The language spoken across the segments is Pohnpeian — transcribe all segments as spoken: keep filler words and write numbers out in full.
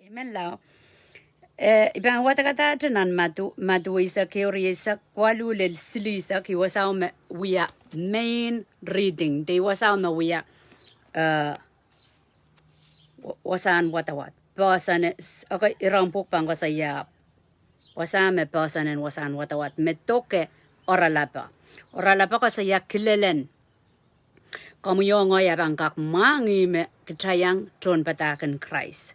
Amen lao. Eh, I pahn wadekada nan Madiu, Madiu eisek ehu, rieisek waluh lel silihsek, I wasao me wia main reading, de I wasao me wia, eh, wa-, wasahn wadawad. Poahsoan, s-, okay, iren pwuhk pahn koasoia, wasah me poahsoan en wasahn wadawad, me doke oralapo. Oralapo koasoia kilelen komwi oh ngehi a pahn kak mwahngih me kitail iang tohnpadahk en Krais.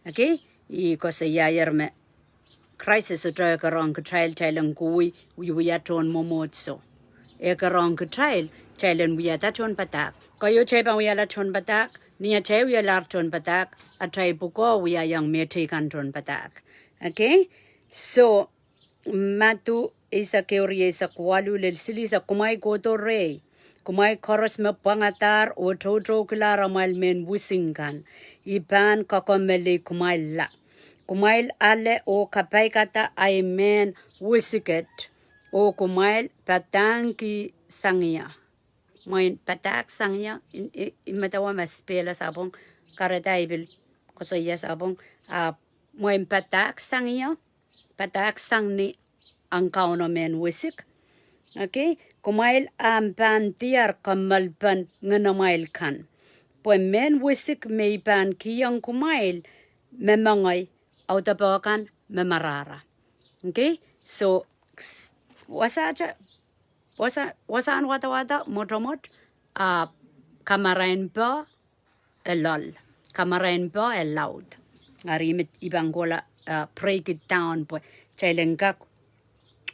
Okay? I koasoiaier me Krais e sohte ekerohng kitail, kitail en kohwei, wiewia tohn mwomwohdiso. Ekerohng kitail, kitail en wiahda tohnpadahk. Keieu kitail pahn wiahla tohnpadahk, ni atail wialahr tohnpadahk, atail pwukoa wiahiong mehteikan tohnpadahk. Okay? So, Madiu eisek ehu, rieisek waluh lel silihsek, kumwail kohdo rehi, kumwail koaros me pwangadahr oh toutoukihla amwail mehn wisik kan, I pahn kakoamelei kumwailla. Kumwail ale oh kapaikada ahi mehn wisiket, oh kumwail padahngki sang ie. Mwein padahk sang ie, i, i, i medewe me spell-a sapwung, kahrehda I pil koasoia sapwung, ah, mwein padahk sang ie, padahk sang ni ahn Kauno mehn wisik. Okay, kumwail ahpw pahn diar kommoalpen ngenamwail kan. Pwe mehn wisik me I pahn kihong kumwail me mengei, audepe kan me marahra. Okay, so, s-, wasahte, wasa-, wasahn wadawad mwotomwot, ah, kamarain poh e loal. Kamarain poh e laud. Ari I pahn kohla, ah, break it down pwe kitail en kak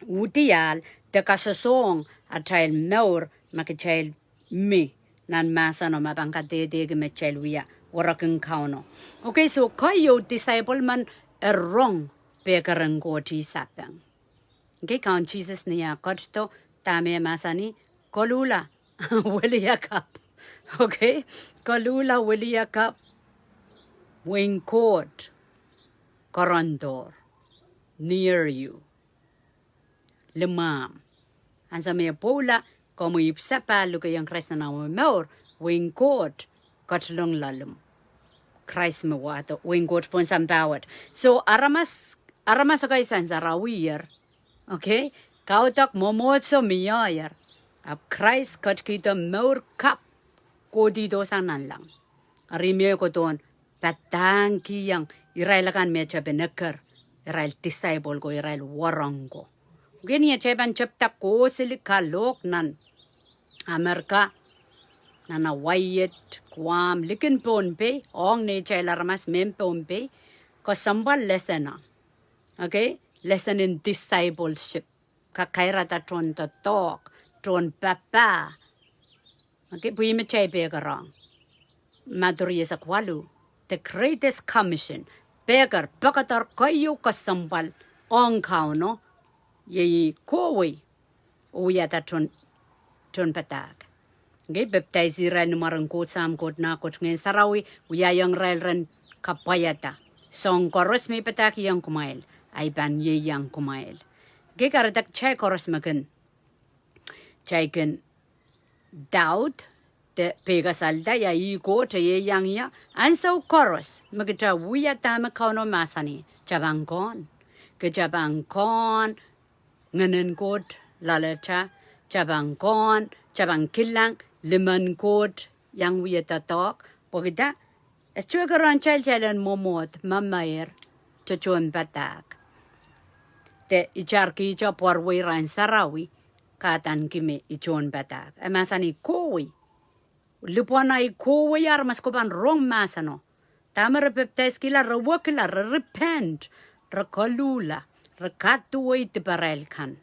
udial de kasosohng atail mour ma kitail mi nan mahseno ma pahn kadehdehki me kitail wia werek en Kauno. Okay, so keieu, disciple men e rong pekeren Koht sapeng. Okay, Kaun Sises ni eh ketido, dahme e mahsanih, koluhla, wiliakapw. Okay, koluhla, wiliakapw, wehin Koht koarondohr, near you, limwahmw. Ansou me e pwoula, komwi ipwsapahl lukehiong Krais nan omw mour, wehin Koht ketilong loalimw. Krais me wahdo, wehin Koht pohn sampah wet. So, aramas, aramas ekei sansarawier. Okay? Kaudok mwomwohdiso mieier. Ahpw Krais ketikihdo mour kapw, kohdihdo sang nanleng. Ari mie kohdohn padahngkihong irail akan me tepin eker, irail disciple ko, irail warong ko. Okay, ni atail pahn tepda kohseli kalohk nan Amerika, nan Hawaii, Guam, likin Pohnpei, ong neitail aramas mehn Pohnpei, kesempwal lesen o. Okay, lesen en discipleship. Kakairada tohn doadoahk, tohn papah. Okay, pwe ih me kitail pekerong. Madiu rieisek waluh, the greatest commission. Peker, pekeder keieu kesempwal ong Kauno, iei kohwei, oh wiahda tohn, tohnpadahk. Okay, pepdaisi irail ni mwaren Koht Sahm, Koht Nah, Koht Ngehn Sarawi, wiahiong irail ren kapwaiada. Soahng koaros me I padahkihong kumwail, ahi pahn ieiang kumwail. Okay, kahrehda kitail koaros me kin, kitail kin doubt, de peikisalda ia ih Koht e ieiang ie, ansou koaros me kitail wia dahme Kauno mahsanih, kitail pahn kohn. Kitail pahn kohn Ngehnen Koht loalatail, kitail pahn kohn, kitail pahn kilang limen Koht iang wia doadoahk, pwehki dah, e sohte ekerohng kitail kitail en mwomwohd me meir, tohtohnpadahk. De itar kihte pwarwei rahn sarawi, kahdaneki me I tohnpadahk. E mahsanih kohwei. Lipwen ahi kohwei aramas ko pahn rong mahseno. Dahme re pepdaiskihla, re wekila, re repent, re koluhla, re kaduwei diparail kan.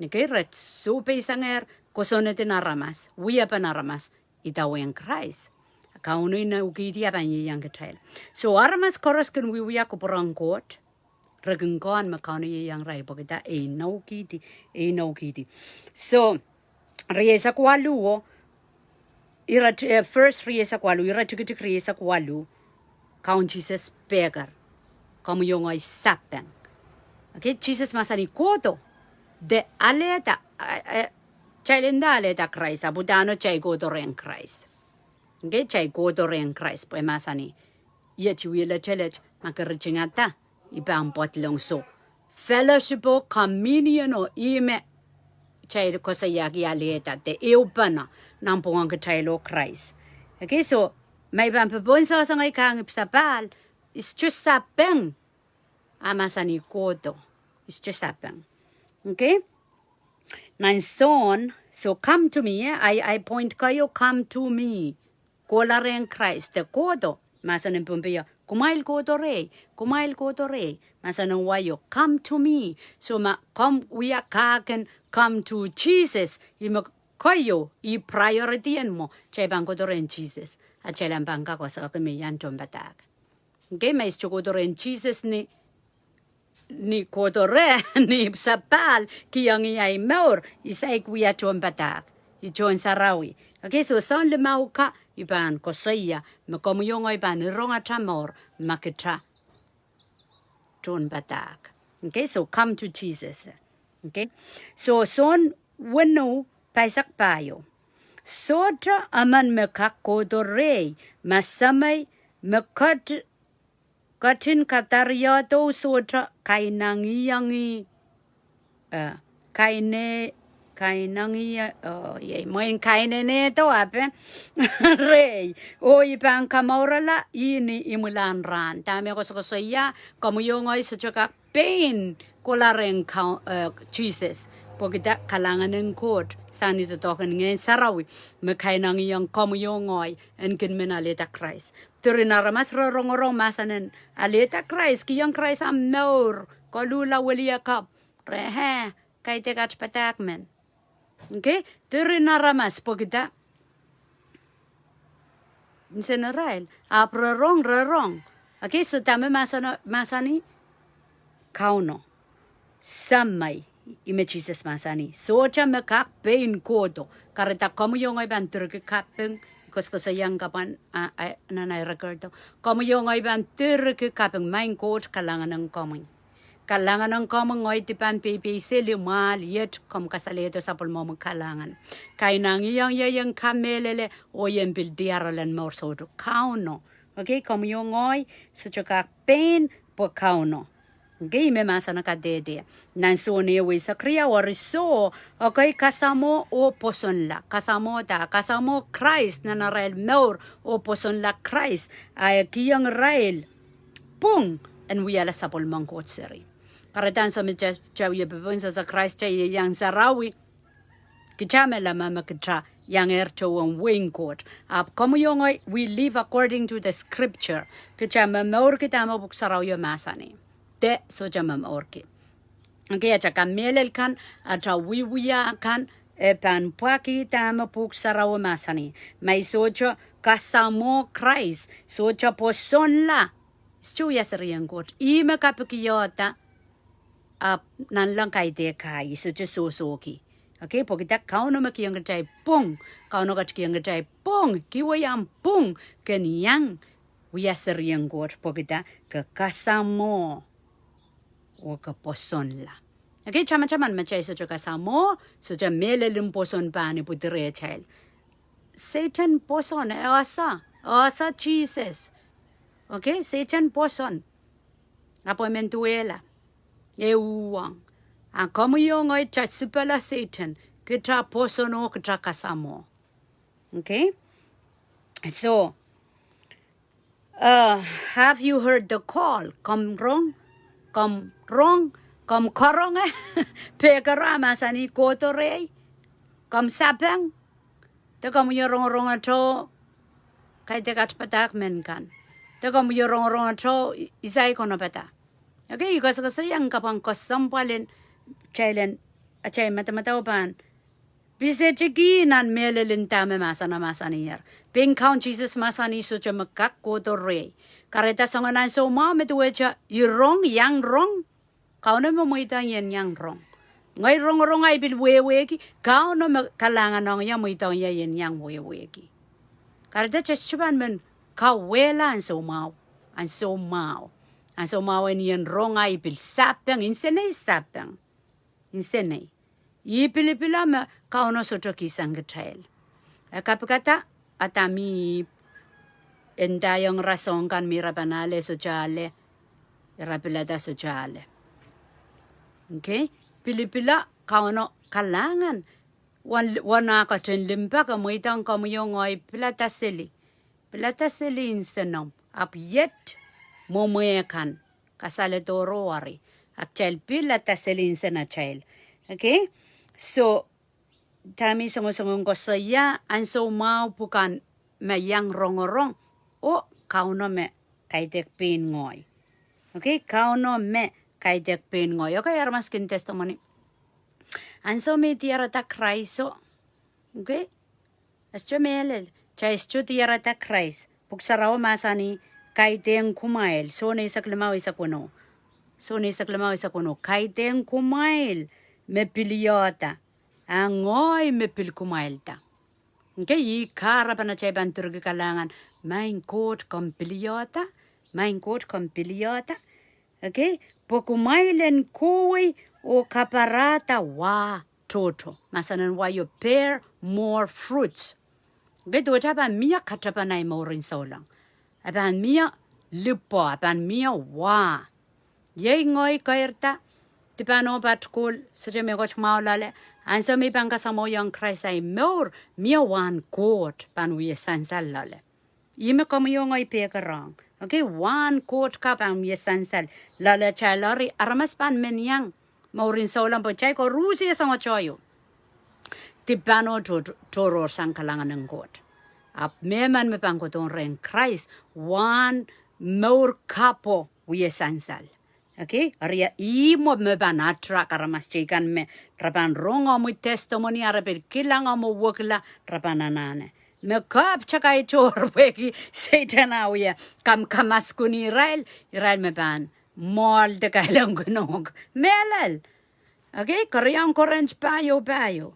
Okay, re sohpeisangehr kosonned en aramas, wiepen aramas, idawehn Krais. Kauno inoukihdi a pahn ieiang kitail. So aramas koaros kin wiewia kupwuren Koht, re kin kohn me Kauno ieiang irail pwehki dah, e inoukihdi, e inoukihdi. So, rieisek waluh o, ire ti-, eh, first rieisek waluh, ire tikitik rieisek waluh, Kaun Sises peker, komwi oh ngehi sapeng. Okay, Sises mahsanih kohdo, de alehda, eh, eh, kitail nda alehda Krais, ahpw udahno kitail kohdo rehn Krais. Okay, kitail kohdo rehn Krais, pwe mahsanih, iet I wie letelet, keritingada, I pahn pedolong. So fellowship o communion o ihme kitail koasoiahki alehda de ehupene nanpwungen kitail oh Krais. Okay, so ma I pahn popohn sehse ngehi kahng ipwsapahl, I sohte sapeng. A mahsanih kohdo, I sohte sapeng. Okay? Nan Sohn, so come to me, eh? I, I point keieu, come to me. Kohla rehn Krais, de kohdo, mahsen en Pohnpei, kumwail kohdo rehi, kumwail kohdo rehi, mahsen en wai o, come to me. So ma komw wia kahk en come to Jesus, ihme keieu, ih priority en mwo, kitail pahn kohdo rehn Jesus. A kitail en pahn kak koasoia me I en tohnpadahk. Okay, ma I sohte kohdo rehn Jesus ni, ni kohdo reh, ni ipwsapahl, kihong ih ahi mour, I saik wia tohnpadahk, I tohn sarawi. Okay, so soahng limau ka I pahn koasoia, me komwi oh ngehi pahn irongehte mour, ma kitail tohnpadahk. Okay, so come to Jesus. Okay, so Sohn weneu, pahisek pahieu. Sohte emen me kak kohdo rehi, ma Semei me ket ketin kadariehdo sohte kainangihong ih, eh, kaine-, kainangih-, oh, iei, mwein kainenehdo ape, rehi. Oh I pahn kamourala ih ni imwilahn rahn. Dahme koasokoasoia, komwi oh ngehi sohte kak pein kohla rehn Kau-, eh, Jesus. Pwehki dah? Kalahngan en Koht, sang ni doadoahk en Ngehn Sarawi, me kainangihong komwi oh ngehi en kin men alehda Krais. Diren aramas re rongorong mahsen en alehda Krais, kihong Krais ahmw mour, koluhla weliakapw, re, eh, kaidehk at padahk men. Okay? Diren aramas pwehki dah? Nsenarail. Ahpw re rong, re rong. Okay, so dahme mahsano-, mahsanih? Kauno. Semei, ihme Jesus mahsanih, sohte me kak pein kohdo. Kahrehda komwi oh ngehi pahn direki kaping, koasokoasoiahng kapwan, a, a, nan ahi record o. Komwi oh ngehi pahn direki kaping, maing Koht, kalahngan en komwi. Kalahngan en komwi, ngehi dipan peipeiseli mwahl, iet komw kasalehdo sapwellimomwi kalahngan. Kainangihong ie I en kamehlele, oh I en pil diar elen mour soutuk. Kauno. Okay, komwi oh ngehi sohte kak pein pwe Kauno. Okay, ihme mahsano kadehde. Nan Sohn ehu eisek riau, eri soh, okay, kasamwo oh pwosonla. Kasamwo dah? Kasamwo Krais nan arail mour oh pwosonla Krais, a e kihong irail pwung en wiahla sapwellimomwi Koht seri. Kahrehda ansou me kitail wie popohn sehse Krais, kitail ieiang sarawi, kitail me leme me kitail iangehr tohn wehin Koht. Ahpw komwi oh ngehi, we live according to the scripture. Kitail momourki dahme Pwuhk Sarawi o mahsanih. De sohte momourki. Okay, atail kamehlel kan, atail wiewia kan, e pahn pwakih dahme Pwuhk Sarawi o mahsanih. Ma I sohte kasamwo Krais, sohte pwosonla, I sohte wia serien Koht. Ihme kapikihda, ahpw nanleng kaidehk ahi, I sohte sohsohki. Okay, pwehki dah? Kauno me kihong kitail pwung. Kauno ketikihong kitail pwung. Kihwei ahmw pwung ken iang wia serien Koht, pwehki dah? Ke kasamwo oh ke pwosonla. Okay, tamataman ma kitail sohte kasamwo, sohte mehlel en pwoson pahn ipwidi rehtail, Sehdan pwoson, e ese, e ese Jesus. Okay, Sehdan pwoson. Ahpw e men duwehla, e uhwong. A komwi oh ngehi kitail sipala Sehdan, kitail pwoson oh kitail kasamwo. Okay? So, uh, have you heard the call? Komw rong, komw rong, komw karonge pehkera mahsanih kohdo rehi? Komw sapeng? De komw wie rongorongete kaidehk at padahk men kan? De komw wie rongorongete I, I saik onopada? Okay, I koasokoasoiahng kapwan kesempwal en kitail en, atail madamadau pahn pisetiki nan mehlel en dahme mahsano mahsanier. Pein Kaun Sises mahsanih sohte me kak kohdo rehi. Kahrehda soangen ansou mwahu me duwehte I rong, iang rong, Kauno me mweidohng ie en iang rong. Ngehi rongorong ahi pil wehwehki, Kauno me kalahnganohng ie, mweidohng ie en iang wehwehki. Kahrehda kitail sohte pahn men kauwehla ansou mwahu, ansou mwahu, ansou mwahu en ien rong ahi pil sapeng, insenei sapeng. Insenei. I pilipilo me Kauno sohte kihsang kitail. E kapikada, Adam, Ihp, e ndaiong rasehng kan me re pahn ale, sohte ale. Ira pilada sohte ale. Okay? Pilipila Kauno kalahngan. Wen, wen ah ketin limpoak, e mweidohng komwi oh ngehi pilada seli. Pilada seli nsenomw. Ahpw iet mwomwe kan. Kasale dohrohr eri. Ahpw kitail pilada seli nsenatail. Okay? So, dahme I songosong koasoia, ansou mwahu pwukan me I iang rongorong, oh Kauno me kaidehk pein ngehi. Okay, Kauno me kaidehk pein ngehi. Okay, aramas kin testimony. Ansou me I diarada Krais o. Okay? Sohte mehlel. Kitail sohte diarada Krais. Pwuhk Sarawi mahsanih, kaidehn kumwail. Sohn eisek limau eisek weneu. Sohn eisek limau eisek weneu. Kaidehn kumwail me piliehda. A ngehi me pil kumwailda. Okay, ih kahrepen atail pahn direki kalahngan, Maing Koht, komw piliehda, Maing Koht, komw piliehda. Okay, pwe kumwail en kohwei oh kaparahda wah tohto. Mahsen en wah, you bear more fruits. Okay, duwehte e pahn mie katepen ahi mourin souleng. E pahn mie lipo, e pahn mie wah. Iei ngehi keirda, dipan oh patkol, sohte mehkot mwahu loale, ansou me I pahn kasamwohiong Krais ahi mour, mie wahn Koht pahn wie sansal loale. Ih me komwi oh ngehi pehkerohng. Okay, wahn Koht ka pahn wie sansal loale, kitail eri aramas pahn men iang mourin souleng pwe kitail koaros ie songotoi o. Dipan oh to-, tohrohrsang kalahngan en Koht. Ahpw mehmen me pahn kohdohng rehn Krais, wahn mour kapo wie sansal. Okay, eri ih mwo me pahn attract aramas teikan me re pahn rong omwi testimony, a re pil kilang omw wekila, re pahn anahne. Me kapw takai tohr pwehki Sehdan ah wie kamkamaskuhni irail, irail me pahn mwoahl de kailongkin uhk. Mehlel. Okay, keriaun Korint pahieu, pahieu.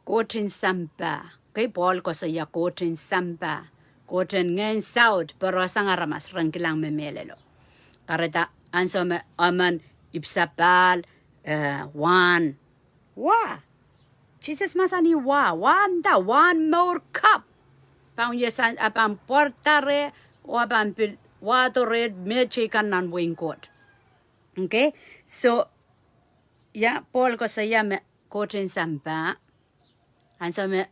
Koht en sampah. Okay, Pohl koasoia Koht en sampah. Koht en ngehn saut, poarosang aramas ren kilang me mehlelo. Kahrehda ansou me emen ipwsapahl, eh, wahn. Wah. Sises mahsanih wah, wahn da, wahn mour kapw. Pahn ie san, a pahn pwarada reh, oh a pahn pil wahdo reh me teikan nan wehin Koht. Okay, so, ia, Pohl koasoia me Koht en sampah. Ansou me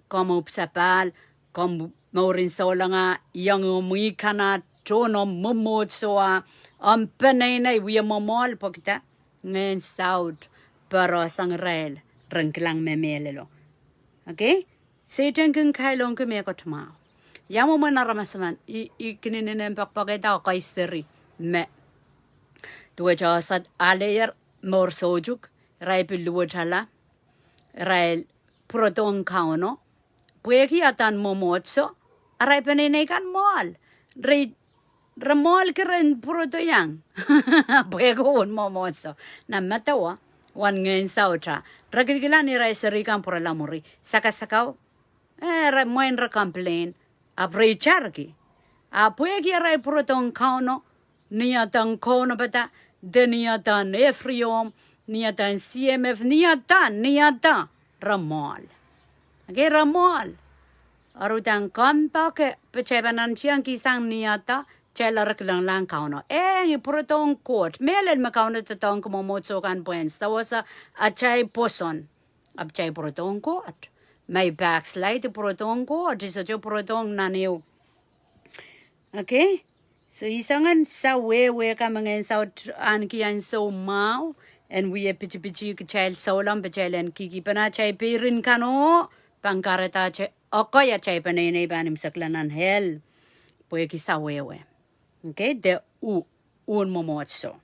komw ipwsapahl, komw mourin souleng ah, iang omwi kan ah, tohn omw mwomwohdiso ah, omw peneinei wie mwomwohl pwehkida ngehn saut poarosang irail ren kilang me mehlelo. Okay? Sehdan kin kailongki mehkot mwahu. Ia mwomwen aramas emen, I, I kin inenen poakepoakehda oh kaiseri me duwehte oahs aleier mour soutuk, irail pil luwetala, irail pwurodohng Kauno, pwehki adan mwomwohdiso, arail peneinei kan mwoahl. Re, re mwoahlki ren pwurodo iang. Pwehki uwen mwomwohdiso. Nan medewe, wen ngehn saut ah, re kilikilang irail seri kan pwurala mwuri. Sakasakau, eh, re mwein re complain. Ahpw re itarki. A pwehki arail pwurodohng Kauno, ni adan Kauno pada, de ni adan Efriom, ni adan C M F, ni adan, ni adan, re mwoahl. Okay, re mwoahl. Eri udahn kompoake, pwe kitail pahn nantihong kihsang ni adan, kitail eri kilenglahng Kauno. Eng, I pwurodohng Koht. Mehlel me Kauno doadoahngki mwomwohdiso kan pwehn sewese atail pwoson. Ahpw kitail pwurodohng Koht. Ma I backslide, I pwurodohng Koht. I sohte pwurodohng nan ehu. Okay? So I soangen sawehwe ka me ngehn saut ahneki ansou mwahu, en wie pitipiti kitail souleng pwe kitail en kihkihpene atail peirin kan oh, pahn kahrehda atail, ekei atail peneinei pahn imwisekla nan hell. Pwehki sawehwe. Okay, de u, uwen mwomwohdiso.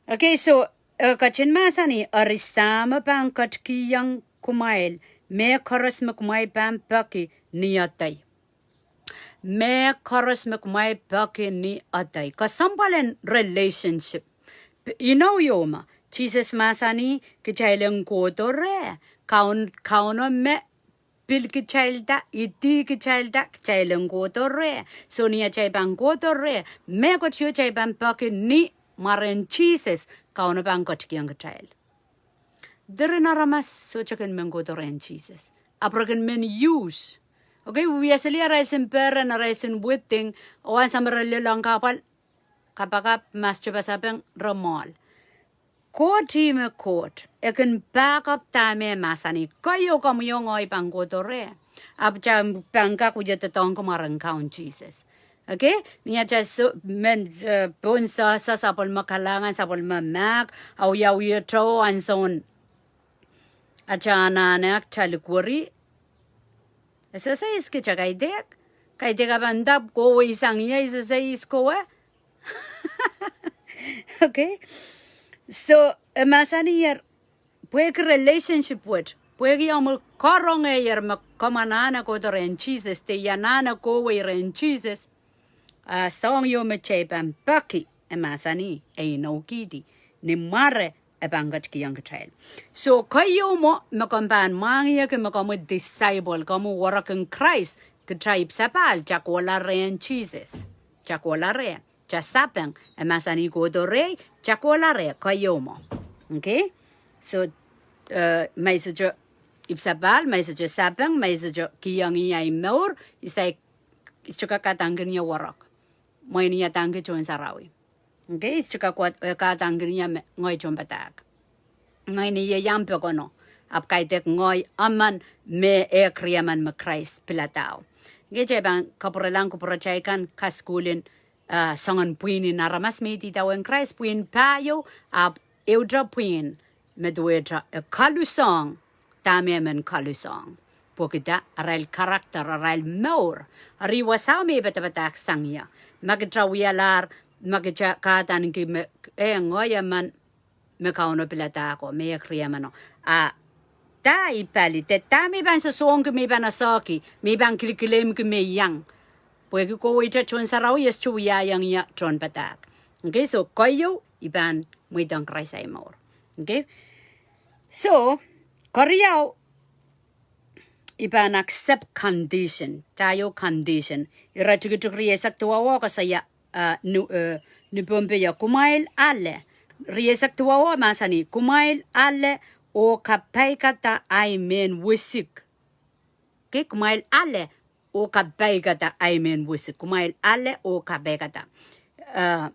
Okay, so, eh, ketin mahsanih, eri Sahmo pahn ketikihong kumwail, mehkoaros me kumwail pahn peki ni adei. Mehkoaros me kumwail peki ni adei. Kesempwal en relationship. P-, inou ieu me, Sises mahsanih, kitail en kohdo reh, Kaun-, Kauno me pil kitailda, idi kitailda, kitail en kohdo reh. So ni atail pahn kohdo reh, mehkot ieu atail pahn peki ni mwaren Sises, Kauno pahn ketikihong kitail. Diren aramas sohte kin men kohdo rehn Sises. Ahpw re kin men use. Okay, wia seli arail sin peren, arail sin withing, oh ansou me re lelohng kahpwal, kapakap, mas tepasapeng, re mwoahl. Koht ih me Koht, e kin back up dahme e mahsanih. Keieu komwi oh ngehi pahn kohdo reh. Ahpw kitail pahn kak wia doadoahk kumwail rehn Kaun Sises. Okay? Ni atail soh, men, eh, pohn sohsa, sapwellime kalahngan, sapwellime mahk, awiawihte oh ansoun atail anahne kitail likwerih. E sehse ihs kitail kaidehk. Kaidehk ah pahn dahpw kohwei sang ie, e sehse ihs kowe. Okay? So, e mahsaniher, pwehki relationship wet, pwehki omw karongehier me komw anahne kohdo rehn Sises, de I anahne kohwei rehn Sises, a soahng ieu me kitail pahn peki, e mahsanih, e inoukihdi, ni mware e pahn ketikihong kitail. So, keieu mwo me komw pahn mwahngihki me komwi disciple, komwi wereken Krais, kitail ipwsapahl, kitail kohla rehn Sises. Kitail kohla reh. Kitail sapeng, e mahsanih kohdo rehi, kitail kohla reh, keieu mwo. Okay? So, eh, ma I sohte ipwsapahl, ma I sohte sapeng, ma I sohte kihong ih ahi mour, I sohte, I sohte kak kahdaneki ie werek. Mwein I adaneki tohn sarawi. Okay, I sohte kak wad, eh, kahdaneki ie me ngehi tohnpadahk. Ngehi ni ieiang pokono. Ahpw kaidehk ngehi emen me ehk riemen me Krais piladahr. Okay, kitail pahn kapwurelahng kupwuratail kan kasukuhl en, ah, soangen pwihn en aramas me idawehn Krais, pwihn pahieu, ahpw ehute pwihn me duwehte e kaluhsoang, dahme e men kaluhsoang. Pwehki dah? Arail character, arail mour. Eri wasao me I padapadahk sang ie. Ma kitail wialahr, ma kitail kahdaneki me, eh, ngehi emen me Kauno piladahko, me ehk riemeno. A dah I pali, de dah me I pahn sosohngki, me I pahn esehki, me I pahn kilikilemki me iang. Pwehki kohweite tohn sarawi e sohte wiahiong ie tohnpadahk. Okay, so keieu I pahn mweidohng Krais ahi mour. Okay? So, keriau, I pahn accept condition. Dah ieu condition? Ire tikitik rieisek duwau koasoia, ah, ni, eh, ni Pohnpei, kumwail ale. Rieisek duwau mahsanih, kumwail ale oh kapaikada ahi mehn wisik. Okay, kumwail ale oh kapaikada ahi mehn wisik. Kumwail ale oh kapaikada. Ah,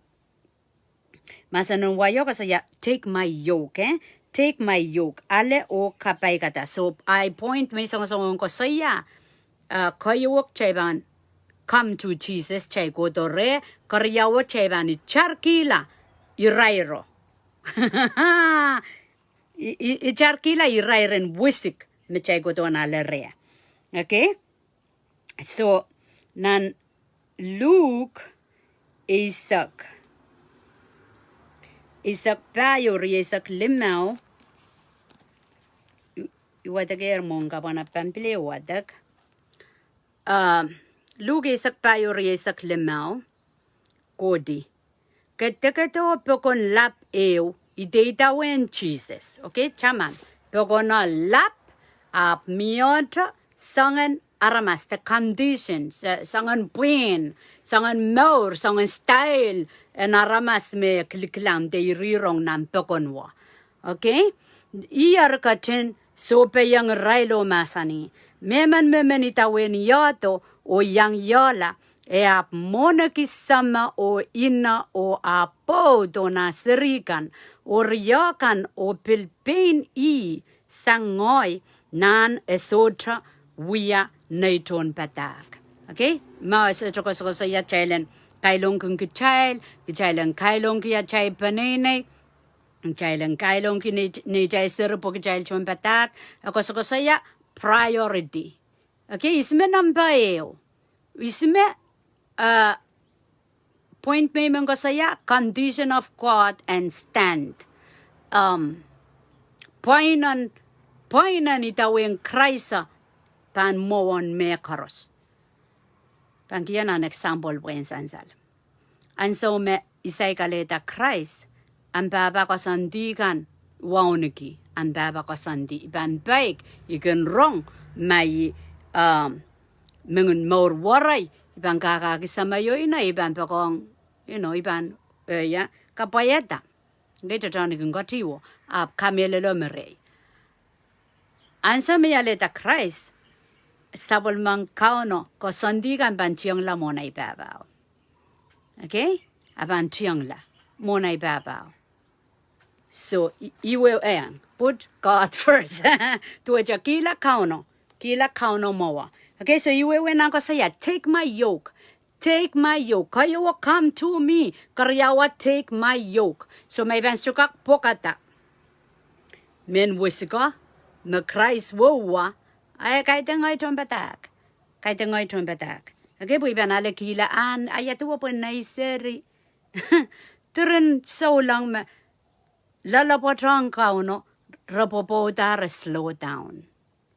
mahsen en wai o koasoia, take my yoke, eh? Take my yoke. Ale oh kapaikada. So, ahi point me I songosong koasoia, ah, keieu kitail pahn come to Jesus, kitail kohdo reh, keriau kitail pahn itarkihla irairo. I, i, itarkihla irairen wisik me kitail kohdo en ale reh. Okay? So, nan Luk eisek, eisek pahieu, rieisek limau, i, i wadekehr mwohn kapwunod pahn pil wadek. Ah, Luk eisek pahieu, rieisek limau, kohdi. Kedekedo pokon lap ehu, ideidawehn Sises. Okay, taman. Pokono lap, ahpw mie soangen aramas, the conditions, eh, soangen pwihn, soangen mour, soangen style en aramas me kilikilang de irirong nan pokono. Okay? Ih eri ketin sohpeiong irail oh mahsanih, mehmen mehmen idawehn iodo oh iang iola, e ahpw mwohneki seme oh ine oh ah pwoud oh nah seri kan oh rio kan oh pil pein ih sang ngehi, nan e sohte wia nei tohnpadahk. Okay? Ma e sohte koasokoasoia kitail en kailongki kitail, kitail en kailongki atail peneinei, kitail en kailongki nei, neitail seri pwe kitail tohnpadahk, e koasokoasoia priority. Okay, ihs me nempe ehu? Ihs me, uh, point me I men koasoia, condition of God and stand. Um, pwainen, pwainen idawehn Krais pahn mwowe mehkoaros. Pahn kihong nan example pwe en sansal. Ansou me I sai kalehda Krais, ahmw pahpa koasoandi kan wauneki, ahmw pahpa koasoandi, I pahn peik, I kin rong, ma I, um, mengin mour werei, I pahn kakahki seme oh ine, I pahn poakohng, you know, I pahn, eh, ia, kapwaiada. Ngehi doadoahk I kin ketiwo, ahpw kamehlelo me rehi. Ansou me I alehda Krais, sapwellimen Kauno koasoandi kan pahn tiongla mwohn ei pahpao. Okay? A pahn tiongla mwohn ei pahpao. So, i-, ihwehwehn, put God first. Duwehte kihla Kauno, kihla Kauno mwowe. Okay, so ihwehwehn nan koasoia, take my yoke. Take my yoke. Koasoia, come to me. Koasoia, take my yoke. So, ma i pahn sohte kak pwokada mehn wisik o, me Krais wehwe, a e kaidehn ngehi tohnpadahk. Kaidehn ngehi tohnpadahk. Okay, pwe i pahn ale kihla ahn, a ia duwe pwe nei seri. Diren souleng me loalopwoatohng Kauno, re pwopwouda, re slow down.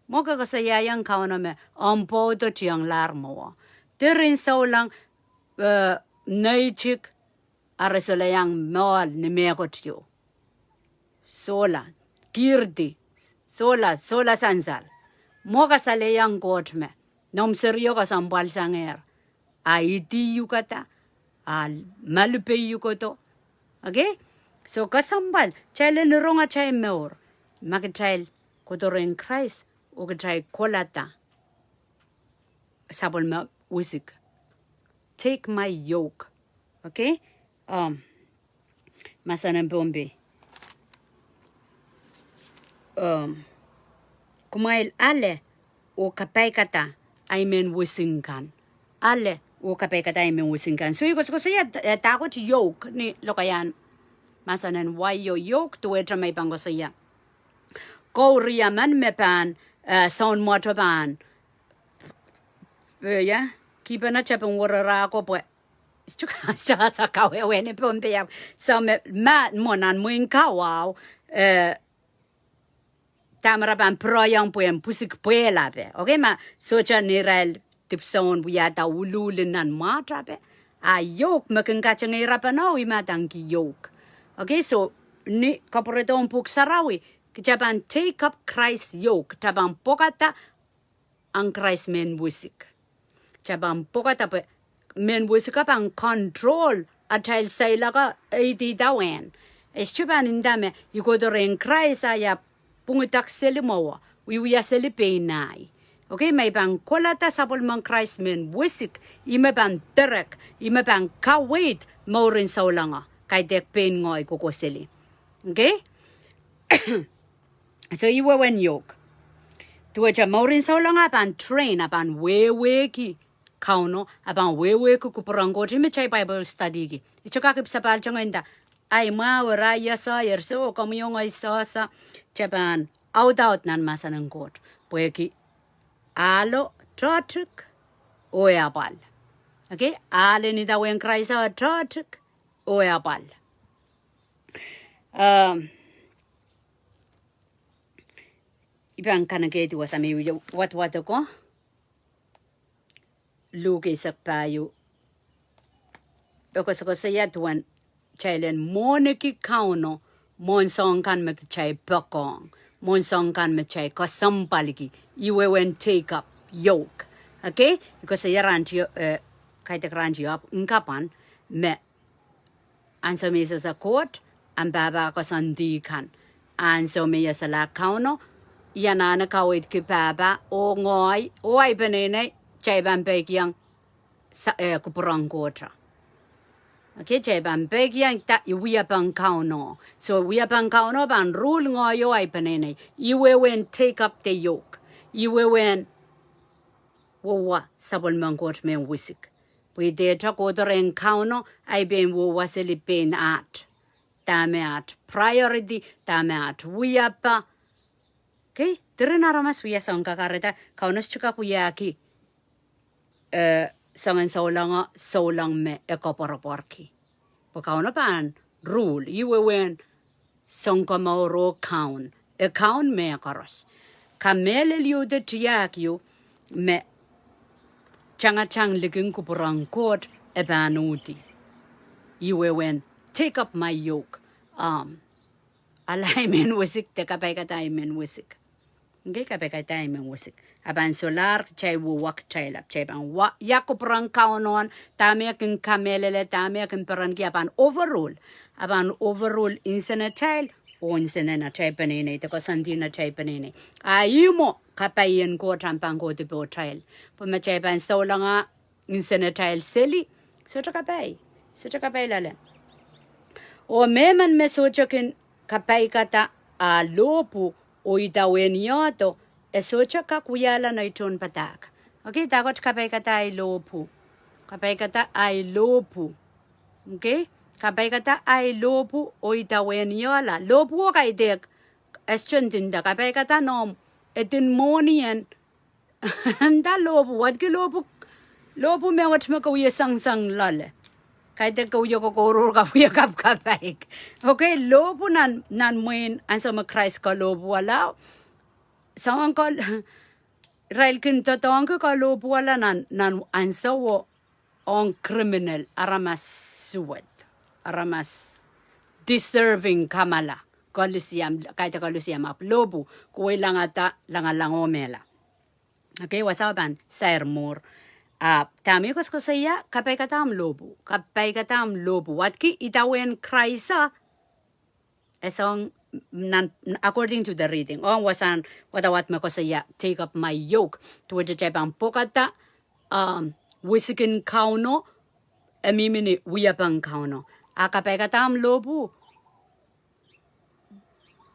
Mwo ke koasoiaiong Kauno me omw pwoudo tionglahr mwowe. Diren souleng, eh, neitik, a re solahr iang mwohl ni mehkot ieu. Sohla, kihdi, sohla, sohla sansal. Mwo kasalehiong Koht me noumw serio kesempwal sangehr. A idi uhkada, a malipe uhkodo. Okay? So kesempwal, kitail en rong atail mour. Ma kitail kohdo rehn Krais, oh kitail kolada sapwellime wisik. Take my yoke. Okay? Um, mahsen en Pohnpei. Um, kumwail ale oh kapaikada ahi mehn wisik kan. Ale oh kapaikada ahi mehn wisik kan. So, I koasokoasoia, eh, dahkot yoke ni lokaiahn mahsen en wai o, yoke, duwehte ma I pahn koasoia. Kou riemen me pahn, eh, soun mwohto pahn, eh, ia, kihpene tepin wererahko pwe sohte kak, sohte kak kawehwehn Pohnpei. So me, ma, mwo nan mwein kawao, eh, dahme re pahn pwurehng pwehn pwisikpwehla pe. Okay, ma sohte neirail dipwisoun wiahda uluhlu nan mwahte pe. A yoke me kin katengehrapene, I mahdaneki yoke. Okay, so ni kapwuredo en Pwuhk Sarawi, kitail pahn take up Christ yoke, kitail pahn pwokada ong Krais mehn wisik. Kitail pahn pwokada pwe mehn wisik pahn control atail seiloak, eh, idawehn. E sohte pahn nda me I kohdo rehn Krais a ia pwungida seli mwowe, wiewia seli pein ahi. Okay, ma I pahn kolada sapwellimen Krais mehn wisik, ih me pahn direct, ih me pahn kaweid mouren souleng, kaidehk pein ngehi kohkoh seli. Okay? So, ihwehwehn yoke. Duwehte mouren souleng a pahn train, a pahn wehwehki Kauno, a pahn wehwehki kupwuren Koht, ih me kitail Bible study ki. I sohte kak ipwsapahl tengeinda, ai mwahu, ira ia soh, ira soh, komwi oh ngehi sohsa, kitail pahn audaud nan mahsen en Koht. Pwehki ahlo tohtik oh e apwal. Okay? Ahl en idawehn Krais o tohtik oh e apwal. Um, I pahn kanekehdi wasa me I wie wadwadeko. Luk eisek pahieu. E koasokoasoia duwen kitail en mwohniki Kauno mwohn soahng kan me kitail poakohng, mwohn soahng kan me kitail kesempwalki, ihwehwehn take up yoke. Okay? I koasoia rahn tio, eh, kaidehk rahn tio ahpw I kapwan me ansou me I sehse Koht, ahmw pahpa koasoandi kan. Ansou me I esehla Kauno, I anahne kaweidki pahpa, oh ngehi, oh ahi peneinei, kitail pahn peikiong sa-, eh, kupwuren Koht. Okay, kitail pahn peikiong da, I wiepen Kauno. So, wiepen Kauno pahn rule ngehi oh ahi peneinei. Ihwehwehn take up the yoke. Ihwehwehn wehwe sapwellimen Koht mehn wisik. Pwe I dehte kohdo rehn Kauno, ahi pein wehwe seli pein aht. Dahme aht priority, dahme aht wiepe. Okay, diren aramas wia soahng kakarehda, Kauno sohte kak wiahki, eh, soangen souleng o, souleng me e koapworopworki. Pwe Kauno pahn rule, ihwehwehn Sounkomouro Kaun, e Kaun mehkoaros. Kamehlel ieu de tiahk ieu me tangatang likin kupwuren Koht e pahn uhdi. Ihwehwehn take up my yoke. Um, ale ahi mehn wisik de kapaikada ahi mehn wisik. Nge kapaikada ahi mehn wisik. A pahn solahr kitail wehwe kitail ahpw kitail pahn wa, ia kupwuren Kauno, dahme e kin kamehlele, dahme e kin perenki, a pahn overrule. A pahn overrule insenatail, oh insenen atail peneinei, de koasoandi en atail peneinei. A ih mwo, kapai en Koht ahpw pahn kohdi pohtail. Pwe ma kitail pahn souleng ah nsenatail seli, sohte kapai, sohte kapai loale. Oh mehmen me sohte kin kapaikada ah lohpwu oh idawehn iodo, e sohte kak wiahla nei tohnpadahk. Okay, dahkot kapaikada ahi lohpwu. Kapaikada ahi lohpwu. Okay? Kapaikada ahi lohpwu oh idawehn iola. Lohpwu oh kaidehk, e sohte ndinda. Kapaikada noumw, e ndin mwohni en nda lohpwu, wadki lohpwu, lohpwu me wet me ke wie sengiseng loale. Kaidehk ke wie kokourur, ke wie kapkapaik. Okay, lohpwu nan, nan mwein ansou me Krais kalohpwuwala. Soangen kal, irail kin doadoahngki kalohpwuwala nan, nan ansou ong criminal, aramas suwed, aramas deserving kamala, kalisiam, kaidehk kalisiam ahpw lohpwu, kuwei langada, langalang oh mehla. Okay, wasao pahn sair mwuhr. Ah, dahme I koasokoasoia, kapaikada omw lohpwu, kapaikada omw lohpwu. Wadki idawehn Krais, e soang nan, according to the reading. Ong wasahn wadawad me koasoia, take up my yoke. Duwehte kitail pahn pwokada, um, wisikin Kauno, e mihmi ni wiepen Kauno. Ah kapaikada omw lohpwu.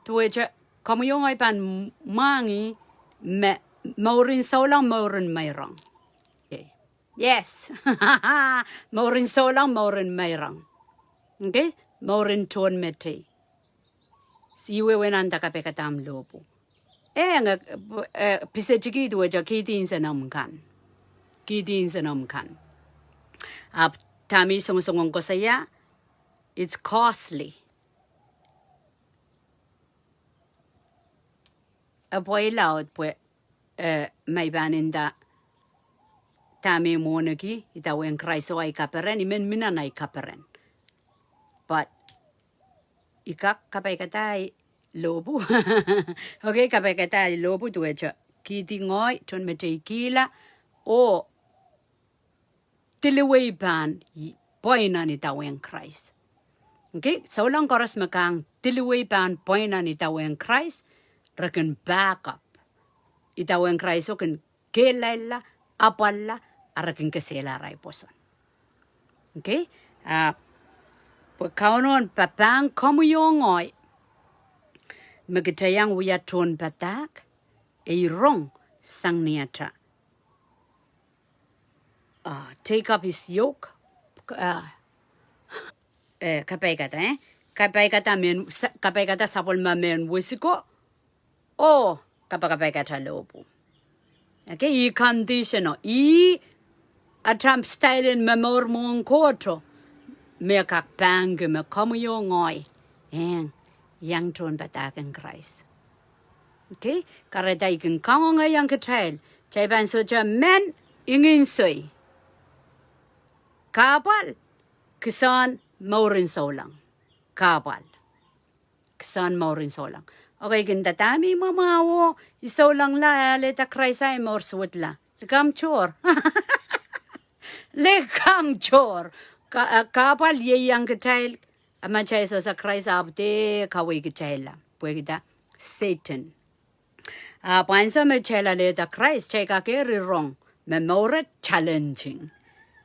Duwehte komwi oh ngehi pahn mwahngih me, mourin souleng, mourin meirong. Okay. Yes. Mourin souleng, mourin meirong. Okay? Mourin tohnmetei. Ih wehwehn nda kapaikada omw lohpwu. Eh, nge, eh, pisetiki duwehte kihdi nsenomw kan. Kihdi nsenomw kan. Ahpw dahme I songosong ong koasoia, it's costly. E pweilaud pwe, eh, ma I pahn nda dahme mwohniki, idawehn Krais oh ahi kaperen, I men mi nan ahi kaperen. But I kak kapaikada ahi lohpwu. Okay, kapaikada ahi lohpwu duwehte kihdi ngehi, tohnmeteikihla, oh diliwei pahn i-, pweinen idawehn Krais. Okay, souleng koaros me kang diliwei pahn pweinen idawehn Krais, re kin back up. Idawehn Krais oh kin kehlailla, apwalla, a re kin kesehla arail pwoson. Okay? Ah, pwe Kauno en papahng komwi oh ngehi me kitail iang wia tohnpadahk, e rong sang ni atail, ah, take up his yoke, ah, eh, kapaikada, eh? Kapaikada mehn, sa-, kapaikada sapwellime mehn wisiko, oh kapakapaikada lohpwu. Okay, ih condition o, ih atail style en momour mwohn Koht o, me kak pahngki me komwi oh ngehi en iang tohnpadahk en Krais. Okay, kahrehda I kin kangoange iang kitail, kitail pahn sohte men ingin soi. Kahpwal, kisehn mourin souleng. Kahpwal, kisehn mourin souleng. Okay, kin dahme I mwamwahuo, I soulengla, alehda Krais ahi mour suwedla. Likamw tohr. Likamw tohr. Ka-, eh, kahpwal ieiang kitail, a ma kitail sehse Krais ahpw de kaweikitailla. Pwehkida Sehdan. Ah, pwe ansou me kitail alehda Krais, kitail kak eri rong me mour e challenging.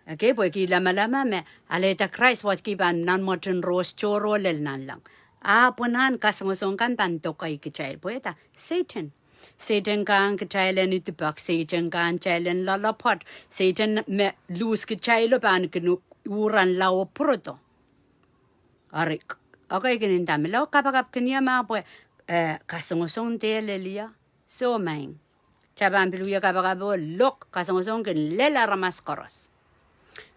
Okay, pwehki lamalam me alehda Krais wadki pahn nan mwoaten rohs tohrohr lel nanleng. Ah, pwe nan kasongosong kan pahn dokeikitail, pwehda Sehdan. Sehdan kahng kitail en idipek, Sehdan kahng kitail en loalopwoat, Sehdan me luhskitail o pahn kin u-, uran lao pwurodo. Eri, okay, kin nda milo kapakap kin ia ma pwe, eh, kasongosong dehr lel ia. Soh maing. Kitail pahn pil wie kapakap o lok, kasongosong kin lel aramas koaros.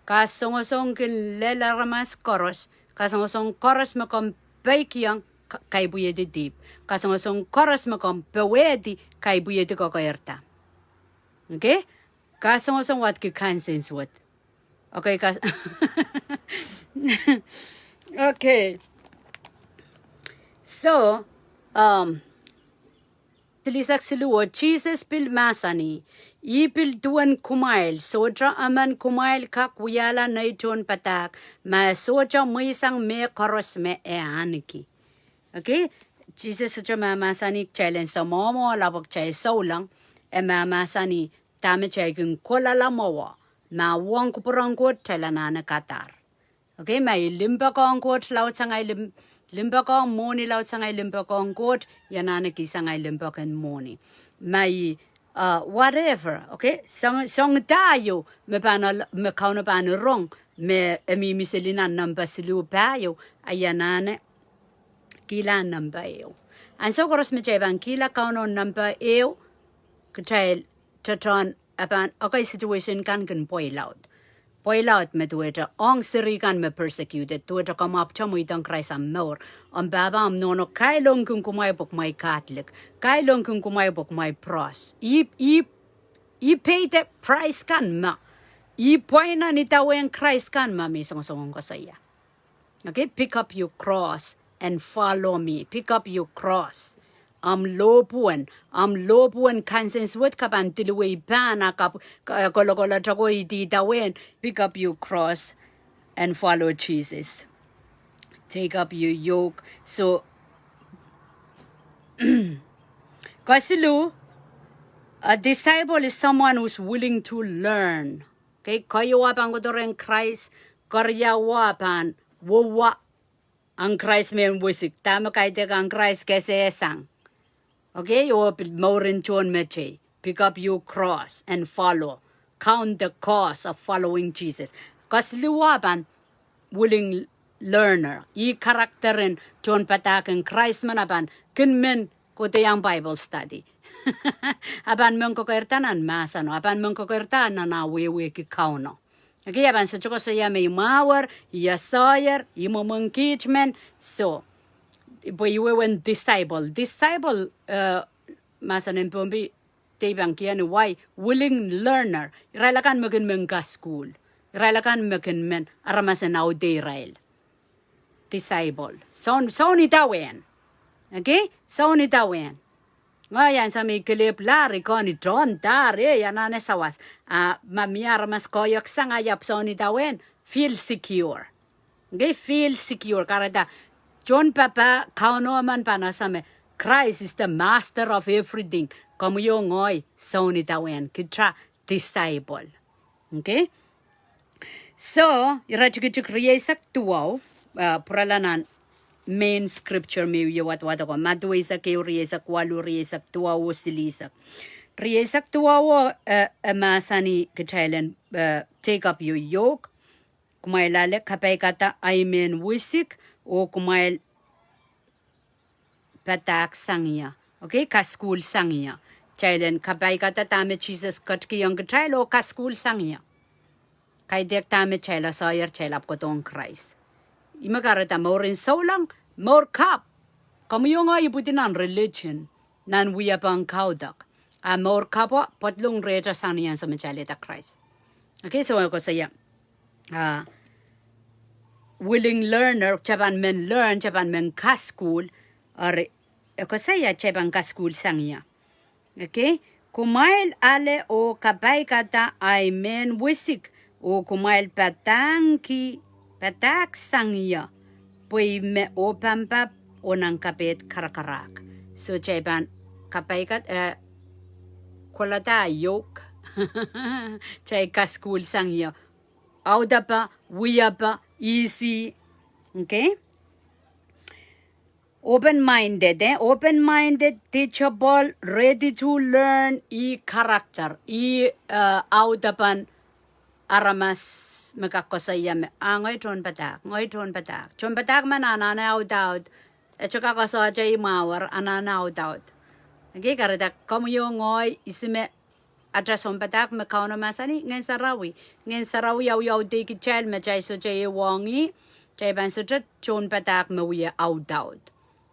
Kasongosong kin lel aramas koaros, kasongosong koaros me komw peikiong, ka-, kaipwiedi dihp. Kasongosong koaros me komw powehdi, kaipwiedi kokoirda. Okay? Kasongosong wadki kansensuwed. Okay, kas-, okay. So, um, silihsek siluh, oh Sises pil mahsanih, I pil duwen kumwail, sohte emen kumwail kak wiahla nei tohnpadahk, ma e sohte mweisang mehkoaros me e ahneki. Okay, Sises sohte mahmahsanih kitail en soh mwohmwohla pwe kitail souleng. E mahmahsanih dahme kitail kin kolahla mwowe, ma wong kupwuren Koht kitail anahne kadar. Okay, ma I limpoak ong Koht laudsang ahi lim-, limpoak ong mwohni laudsang ahi limpoak ong Koht, I anahne kihsang ahi limpoak en mwohni. Ma I, uh, whatever, okay? Soang, soang dah ieu me pahn al-, me Kauno pahn rong, me e mihmi seli nan number siluh pahieu, I anahne kihla number ehu. Ansou koaros me kitail pahn kihla Kauno number ehu, kitail tohtohn, a pahn, okay, situation kan kin pweilaud. Pweilaud me duwehte ong seri kan me persecuted, duwehte komw ahpwtehn mweidohng Krais omw mour. Omw pahpa, omw nohno kailongkin kumwail pwe kumwail Catholic. Kailongkin kumwail pwe kumwail pros. I, I, I pay the price kan me. I pwain nan idawehn Krais kan me, me I songosong ong koasoia. Okay, pick up your cross and follow me. Pick up your cross. Omw lohpwuwen, omw lohpwuwen kansensuwed ke pahn diluwe I pahn a kap-, k-, kolokolete ko I idawehn. Pick up your cross and follow Jesus. Take up your yoke. So, kesiluh, a disciple is someone who's willing to learn. Okay, keieu ah pahn kohdo rehn Krais, keriau ah pahn wehwe ong Krais mehn wisik, dahme kaidehk ong Krais kesehsang. Okay, oh pil mouren tohn mehtei. Pick up your cross and follow. Count the cost of following Jesus. Kesiluh ah pahn willing learner. Ih character en tohnpadahk en Krais men, a pahn kin men kohdo iang Bible study. A pahn men kokoirda nan mahseno, a pahn men kokoirda nan ah wehwehki Kauno. Okay, a pahn sohte koasoia me I mwahuer, I asoier, I mwomwen kiht men. So, pwe I wehwehn disciple. Disciple, eh, mahsen en Pohnpei dei pahn kihong wai, willing learner. Irail akan me kin men kasukuhl. Irail akan me kin men aramas en aude irail. Disciple. Soun, soun idawehn. Okay? Soun idawehn. Ngehi ansou me I kelehpw lahr, I kehn tohndahr, eh, I anahne sawas. Ah, ma mie aramas koahiek sang, I ahpw soun idawehn. Feel secure. Okay? Feel secure. Kahrehda, tohnpapah, Kauno men pahn ese me Christ is the master of everything. Komwi oh ngehi, soun idawehn. Kita disciple. Okay? So, ire tikitik rieisek duwau, uh, pwurala nan main scripture me I wie wadwadek ko, Madiu eisek ehu, rieisek waluh, rieisek duwau oh silihsek. Rieisek duwau, uh, e mahsanih kitail en, uh, take up your yoke, kumwail ale kapaikada ahi mehn wisik, oh kumwail padahk sang ie. Okay, kasukuhl sang ie. Kitail en kapaikada dahme Sises ketikihong kitail oh kasukuhl sang ie. Kaidehk dahme kitail asoier, kitail ahpw kohdohng Krais. Ih me kahrehda mouren souleng, mour kapw. Komwi oh ngehi ipwidi nan religion, nan wiepen kaudok. A mour kapw pedolong rehtail sang ni ansou me kitail alehda Krais. Okay, so e koasoia, ah, willing learner, kitail pahn men learn, kitail pahn men kasukuhl, eri e koasoia kitail pahn kasukuhl sang ie. Okay? Kumwail ale oh kapaikada ahi mehn wisik, oh kumwail padahngki, padahk sang ie, pwe I me opampap oh nan kapehd karakarahk. So kitail pahn kapaikada, eh, kolada yoke. Kitail kasukuhl sang ie. Audepe, wiepe, easy. Okay? Open-minded, eh? Open-minded, teachable, ready to learn, ih character, ih, eh, audepen aramas me kak koasoia me, ah, ngehi tohnpadahk, ngehi tohnpadahk. Tohnpadahk men anahne audaud, e sohte kak koasoia I mwahuer, anahne audaud. Okay, kahrehda komwi oh ngehi, ihs me ata sounpadahk me Kauno mahsanih, Ngehn Sarawi. Ngehn Sarawi awiaudehki kitail me kitail sohte ehuong ih, kitail pahn sohte tohnpadahk me wie audaud.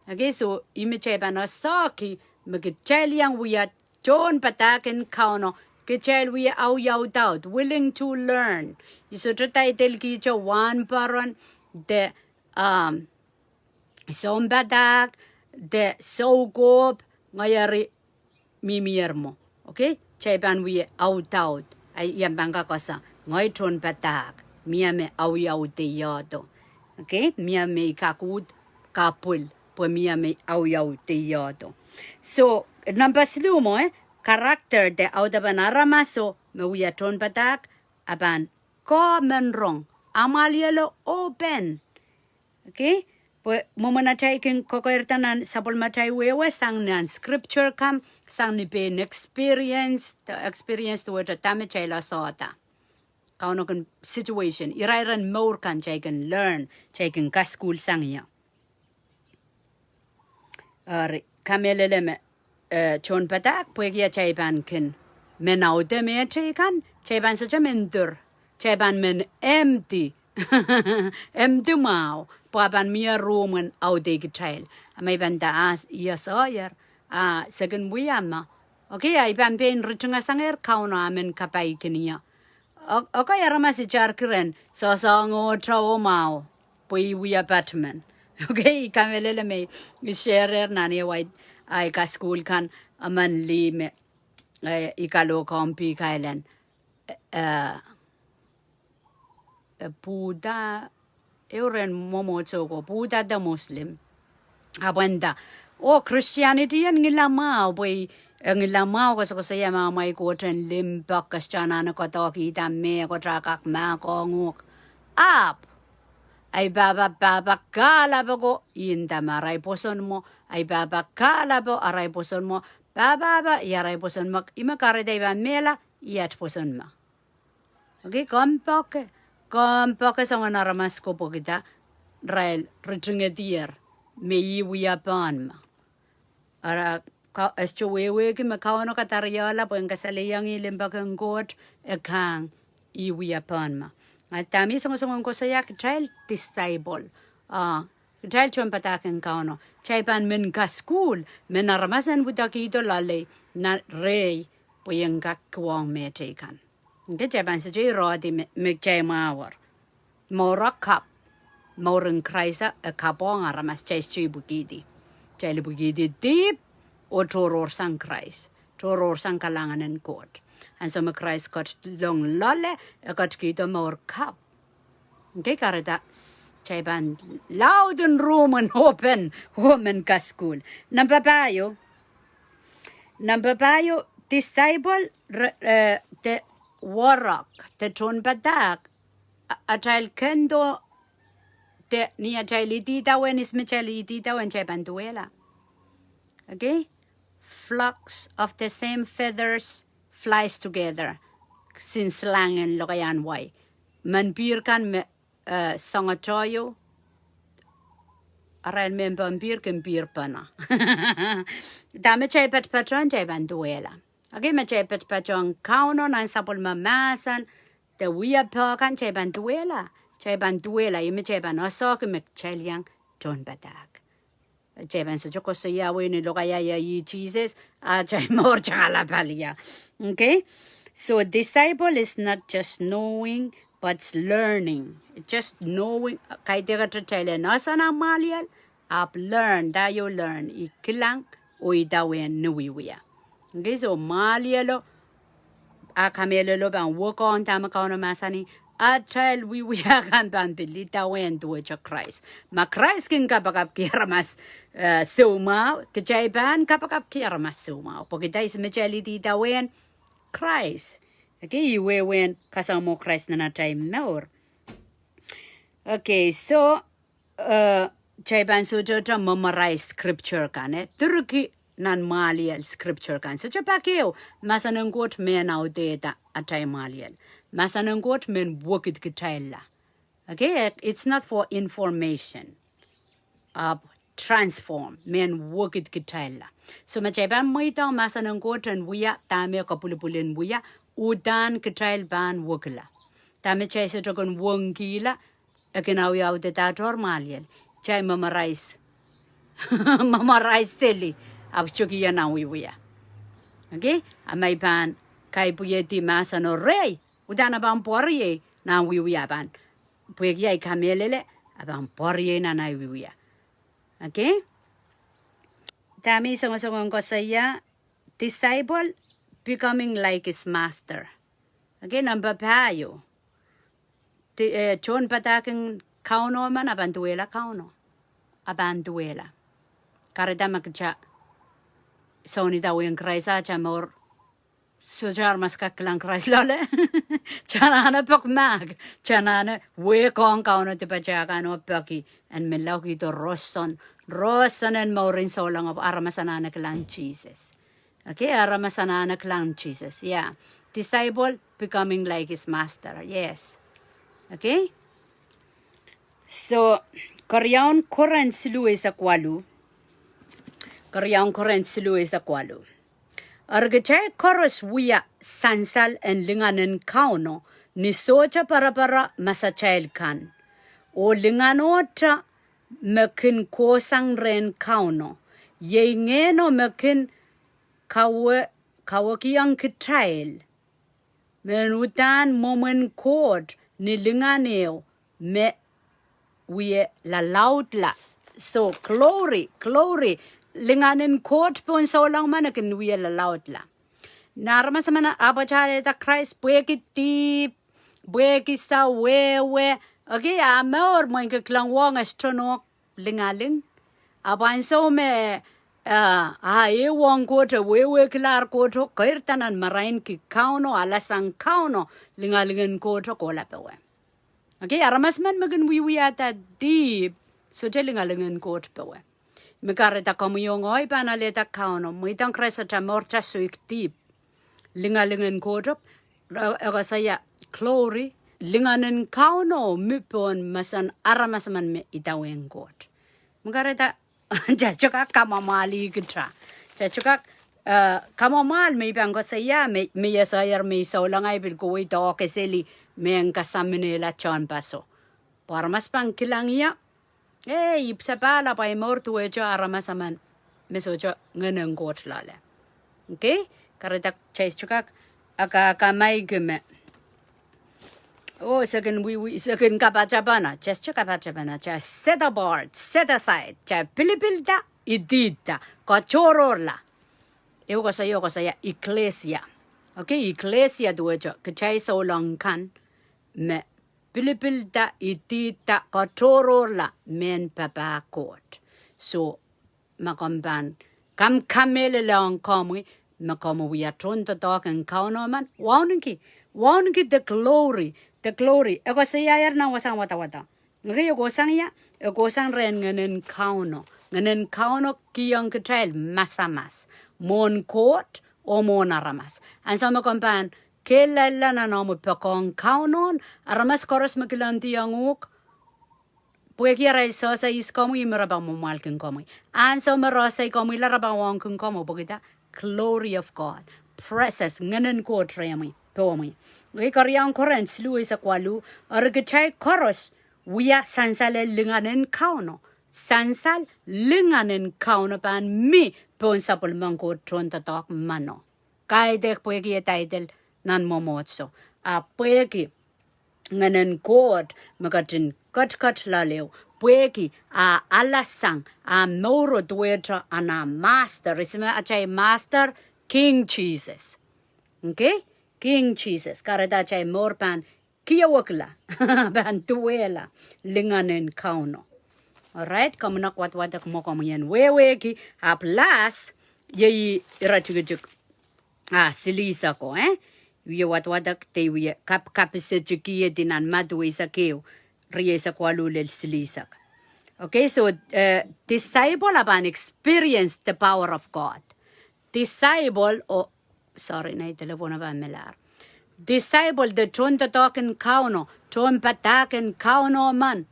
Okay, so ih me kitail pahn asohki me kitail iang wia tohnpadahk en Kauno, kitail wie awiaudaud, willing to learn. I sohte title kihte wahnpoaron de, um, sounpadahk de soukohp, ngehi eri mihmier mwo. Okay? Kitail pahn wie audaud. Ahi, I ahpw pahn kak koasoia, ngehi tohnpadahk. Mie me awiaudeiehdo. Okay? Mie me I kak uhd kapwil, pwe mie me awiaudeiehdo. So, number siluh mwo, eh? character de audepen aramaso me wia tohnpadahk, a pahn koh men rong, amwalielo open. Okay? Pwe mwomwen atail kin kokoirda nan sapwellimatail wehwe sang nan scripture kan, sang ni pein experience, experience duwehte dahme kitail asohda. Kauno kin situation, irairen mour kan kitail kin learn, kitail kin kasukuhl sang ie. Eri, kamehlele me, eh, tohnpadahk, pwehki atail pahn kin men aude mehteikan, kitail pahn sohte men dir, kitail pahn men empty. Empty mwahu, pwe a pahn mie room en audehkitail. A ma i pahn nda, ah, I asohier, ah, se kin wia ma. Okay, a i pahn pein ritingesangehr, Kauno a men kapaikiniong. O-, okay, aramas itar kiren, sohsohng ohto mwahu, pwe i wia patmen. Okay, kamehlele me i sharehr nan ehu ahi, ahi kasukuhl kan, emen lih me, eh, i kalohkohng Pig Island, eh, eh, Buddha, ehu rehn mwomwohdiso ko, Buddha de Muslim. Ahpw e nda, oh, Christianity en ngila mwahu, pwe e ngila mwahu koasokoasoia me amwail Koht en limpoak, ke sohte anahne koadoahkihda mehkot, a kak mahkohng uhk. Ahpw, ahi pahpa, pahpa kahlap ako, I nda me arail pwoson mwo, ahi pahpa kahlap o, arail pwoson mwo, pahpa, pahpa, ih arail pwoson mwo, ih me kahrehda I pahn mehla, ih at pwoson mwo. Okay, kompoake, kompoake soangen aramas ko pwehkida irail ritingedier me ih wia pahn ma. Ara, ka, e sohte wehwehki me Kauno kadariehla pwe en kasalehiong ih limpoak en Koht, e kang ih wia pahn ma. A dahme I songosong en koasoia, kitail disciple, ah, kitail tohnpadahk en Kauno, kitail pahn men kasukuhl, men aramas en widekihdo loalei, nan rehi, pwe en kak kiwong mehteikan. Okay, kitail pahn sohte irehdi me, me kitail mwahuwor. Mour o kapw, mour en Krais e kapwong aramas, kitail sohte ipwikihdi. Kitail ipwikihdi dihp, oh tohrohrsang Krais, tohrohrsang kalahngan en Koht. Ansou me Krais ketilong loale, e ketikihdo mour kapw. Okay, kahrehda s-, kitail pahn laud en room en open, oh men kasukuhl. Nempah pahieu, nempah pahieu, disciple, re-, eh, de warok, de tohnpadahk, a-, atail kendo, de ni atail ididawehn, ihs me kitail ididawehn, kitail pahn duwehla. Okay? Flocks of the same feathers flies together. Sin slang en lokaiahn wai. Menpihr kan me, eh, soangotoio, arail mehn pein pihr kin pihr pene. Dahme kitail patpatohn, kitail pahn duwehla. Okay, ma kitail patpatohn Kauno nan sapwellime mahsen, de wia peh kan, kitail pahn duwehla. Kitail pahn duwehla, ih me kitail pahn asohki me kitail iang tohnpadahk. Kitail pahn sohte koasoia wei ni lokaia ih Sises, a kitail mour tangalapaliya. Okay? So disciple is not just knowing, but it's learning. Just knowing, kaidehk kitail en ese nan amwaliel, ahpw learn, da you learn, I kilang, oh idawehn ni wiewia. Okay, so amwalielo, a kamehlelo pahn wekohng dahme Kauno mahsanih, atail wiewia kan pahn pil idawehn duwehte Krais. Ma Krais kin kapakapki aramas, eh, soumwahu, kitail pahn kapakapki aramas soumwahu. Pwe kitail ihs me kitail ididawehn, Krais. Okay, ih wehwehn kasamwo Krais nan atail mour. Okay, so, eh, kitail pahn sohte memorize scripture kan, eh, direki nan amwaliel scripture kan. Sohte pak ehu, mahsen en Koht mehn audehda atail amwaliel. Mahsen en Koht mehn wekid kitailla. Okay, it's not for information. Ahpw transform, mehn wekid kitailla. So ma kitail pahn mweidohng mahsen en Koht en wia dahme e kapwilipwil en wia, uhdahn kitail pahn wekila. Dahme kitail sohte kin wengkihla, e kin awiawihda tohr amwaliel. Kitail memorize, memorize seli, ahpw tohki nan wiewia. Okay? A ma I pahn kaipwiedi mahseno rehi, uhdahn e pahn pwariei nan wiewia pahn. Pwehki ahi kamehlele, e pahn pwariei nan ahi wiewia. Okay? Dahme I songosong en koasoia, disciple becoming like his master. Okay, nempah pahieu. Di-, eh, tohnpadahk en Kauno men, a pahn duwehla Kauno. A pahn duwehla. Kahrehda ma kitail soun idawehn Krais atail mour Sohte aramas kak kilang Krais loale. Kitail anahne peki mahk. Kitail anahne wehkohng Kauno dipatail kan oh peki en menlau kihdo roson, roson en mouren souleng, aramas anahne kilang Sises. Okay, aramas anahne kilang Sises. Yeah. Disciple becoming like his master. Yes. Okay. So, keriaun Korint siluh eisek waluh. Keriaun Korint siluh eisek waluh. Eri kitail koaros wia sansal en lingan en Kauno, ni sohte perepere masatail kan. Oh linganohte me kin kohsang rehn Kauno, iei Ngehno me kin kawe, kawekiong kitail. Mehn uhdahn mwomwen Koht ni lingan ehu me wie lalaudla. So, glory, glory. Lingan en Koht pohn souleng men e kin wie lalaudla. Ni aramas men ahpw alehda Krais pwehki dihp, pwehki sawehwe. Okay, a mour mwein ke kilang wong e sohte nohk lingaling. Ahpw ansou me, ah, a ehuong Koht, e wehwehkilahr Koht, keirda nan marain ki Kauno, alasang Kauno, lingalingen Koht kohla powe. Okay, aramas men me kin wiewiahda dihp, sohte lingalingen Koht powe. Me kahrehda komwi oh ngehi pahn alehda Kauno, mweidohng Krais atail mour, kitail soik dihp. Lingalingen Koht, e, e koasoia glory, lingan en Kauno mi pohn mahsen aramas men me idawehn Koht. Me kahrehda kitail sohte kak kamwamwahli kitail. Kitail sohte kak, eh, kamwamwahl me I pahn koasoia, me, me I esehier me I souleng ahi pil kohwei doh keseli mehn kasaminehla tohnpaso. Pwe aramas pahn kilang ie, eh, ipwsapahl ahpw ahi mour duwehte aramas men me sohte Ngehn en Koht loale. Okay? Kahrehda kitail sohte kak, aka, aka maik me. Oh, se kin wiewi, se kin kapatapana, kitail sohte kapatapana, kitail set apart, set aside, kitail pilipilda, idihda, katohrohrla. Ehu koasoia, koasoia ekklesia. Okay, ekklesia duwehte kitail souleng kan me pilipilda, idihda, katohrohrla mehn papah Koht. So, ma komw pahn, komw kamehlele ong komwi me komw wia tohndoadoahk en Kauno men, wauneki, wauneki the glory, the glory. E koasoiahier nan wasahn wadawad. Okay, e kohsang ie, e kohsang rehn Ngehn en Kauno. Ngehn en Kauno kihong kitail masamas mwohn Koht oh mwohn aramas. Ansou me komw pahn kehlailla nan omw poakohng Kauno, aramas koaros me kilangdiong uhk, pwehki arail sehse ihs komwi, ih me re pahn mwamwahlkin komwi. Ansou me re esei komwila, re pahn wauneki komwi, pwehkida glory of God, presence, Ngehn en Koht rehmwi, pohmwi. Okay, keriaun Korint siluh eisek waluh, eri kitail koaros wia sansal en lingan en Kauno. Sansal, lingan en Kauno pahn mi pohn sapwellimen Koht tohndoadoahk meno. Kaidehk pwehki e title nan mwomwohdiso. A pwehki Ngehn en Koht me ketin ketiket loale ehu, pwehki a alasang, a mouro duwehte ahn a master, ih me atail master, King Jesus. Okay? King Jesus. Kahrehda atail mour pahn kiewekla, pahn duwehla lingan en Kauno. Alright, komw nek wadwadek mwo komwi en wehwehki, ahpw last, iei iretikitik, ah, silihsek o, eh? Wie wadwadek de wie kap, kapisetikihedi nan Madiu eisek ehu, rieisek waluh lel silihsek. Okay, so, eh, disciple a pahn experience the power of God. Disciple, oh, sorry, nei telephone pahn melahr. Disciple, de tohndoadoahk en Kauno, tohnpadahk en Kauno men,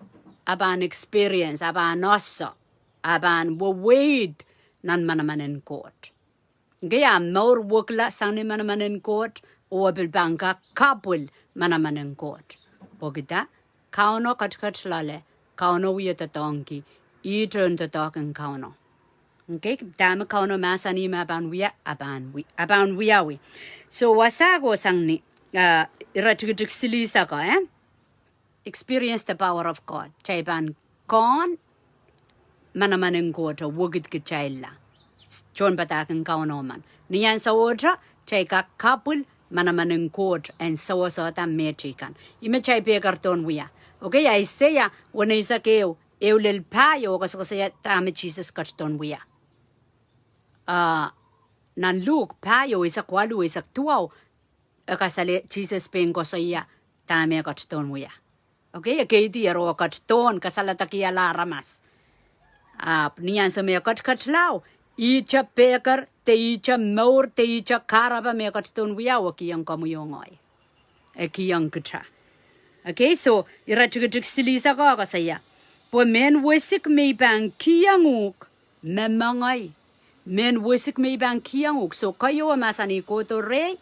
a pahn experience, a pahn ese, a pahn weweid nan manaman en Koht. Okay, a mour wekila sang ni manaman en Koht, oh pil pahn kak kapwil manaman en Koht. Pwehkida, Kauno ketiket loale, Kauno wie doadoahngki, ih tohndoadoahk en Kauno. Okay, dahme Kauno mahsanih me a pahn wia, a pahn wi-, a pahn wiawi. So, wasa ko sang ni, ah, iretikitik silihsek o, eh? Experience the power of God. Kitail pahn kohn manaman en Koht oh wekid kitailla. Tohnpadahk en Kauno men. Ni ansou wet, kitail kak kapwil manaman en Koht en sewesehda mehteikan. Ih me kitail pil kak dohn wia. Okay, Aiseia weneisek ehu, ehu lel pahieu koasokoasoia dahme Sises kak dohn wia. Ah, Nan Luk pahieu eisek waluh, eisek duwau, e kasale Sises pein koasoia dahme e ketidohn wia. Okay, e keidi ero, e ketidohn kasaladakihala aramas. Ahpw ni ansou me e ketiket lao, ihte pehker de ihte mour de ihte kahrepe me e ketidohn wia, e kihong komwi oh ngehi. E kihong kita. Okay, so ire tikitik silihsek o koasoia, pwe mehn wesik me I pahn kihong uhk, me mengei. Mehn wesik me I pahn kihong uhk. So keieun mahsanih kohdo rehi,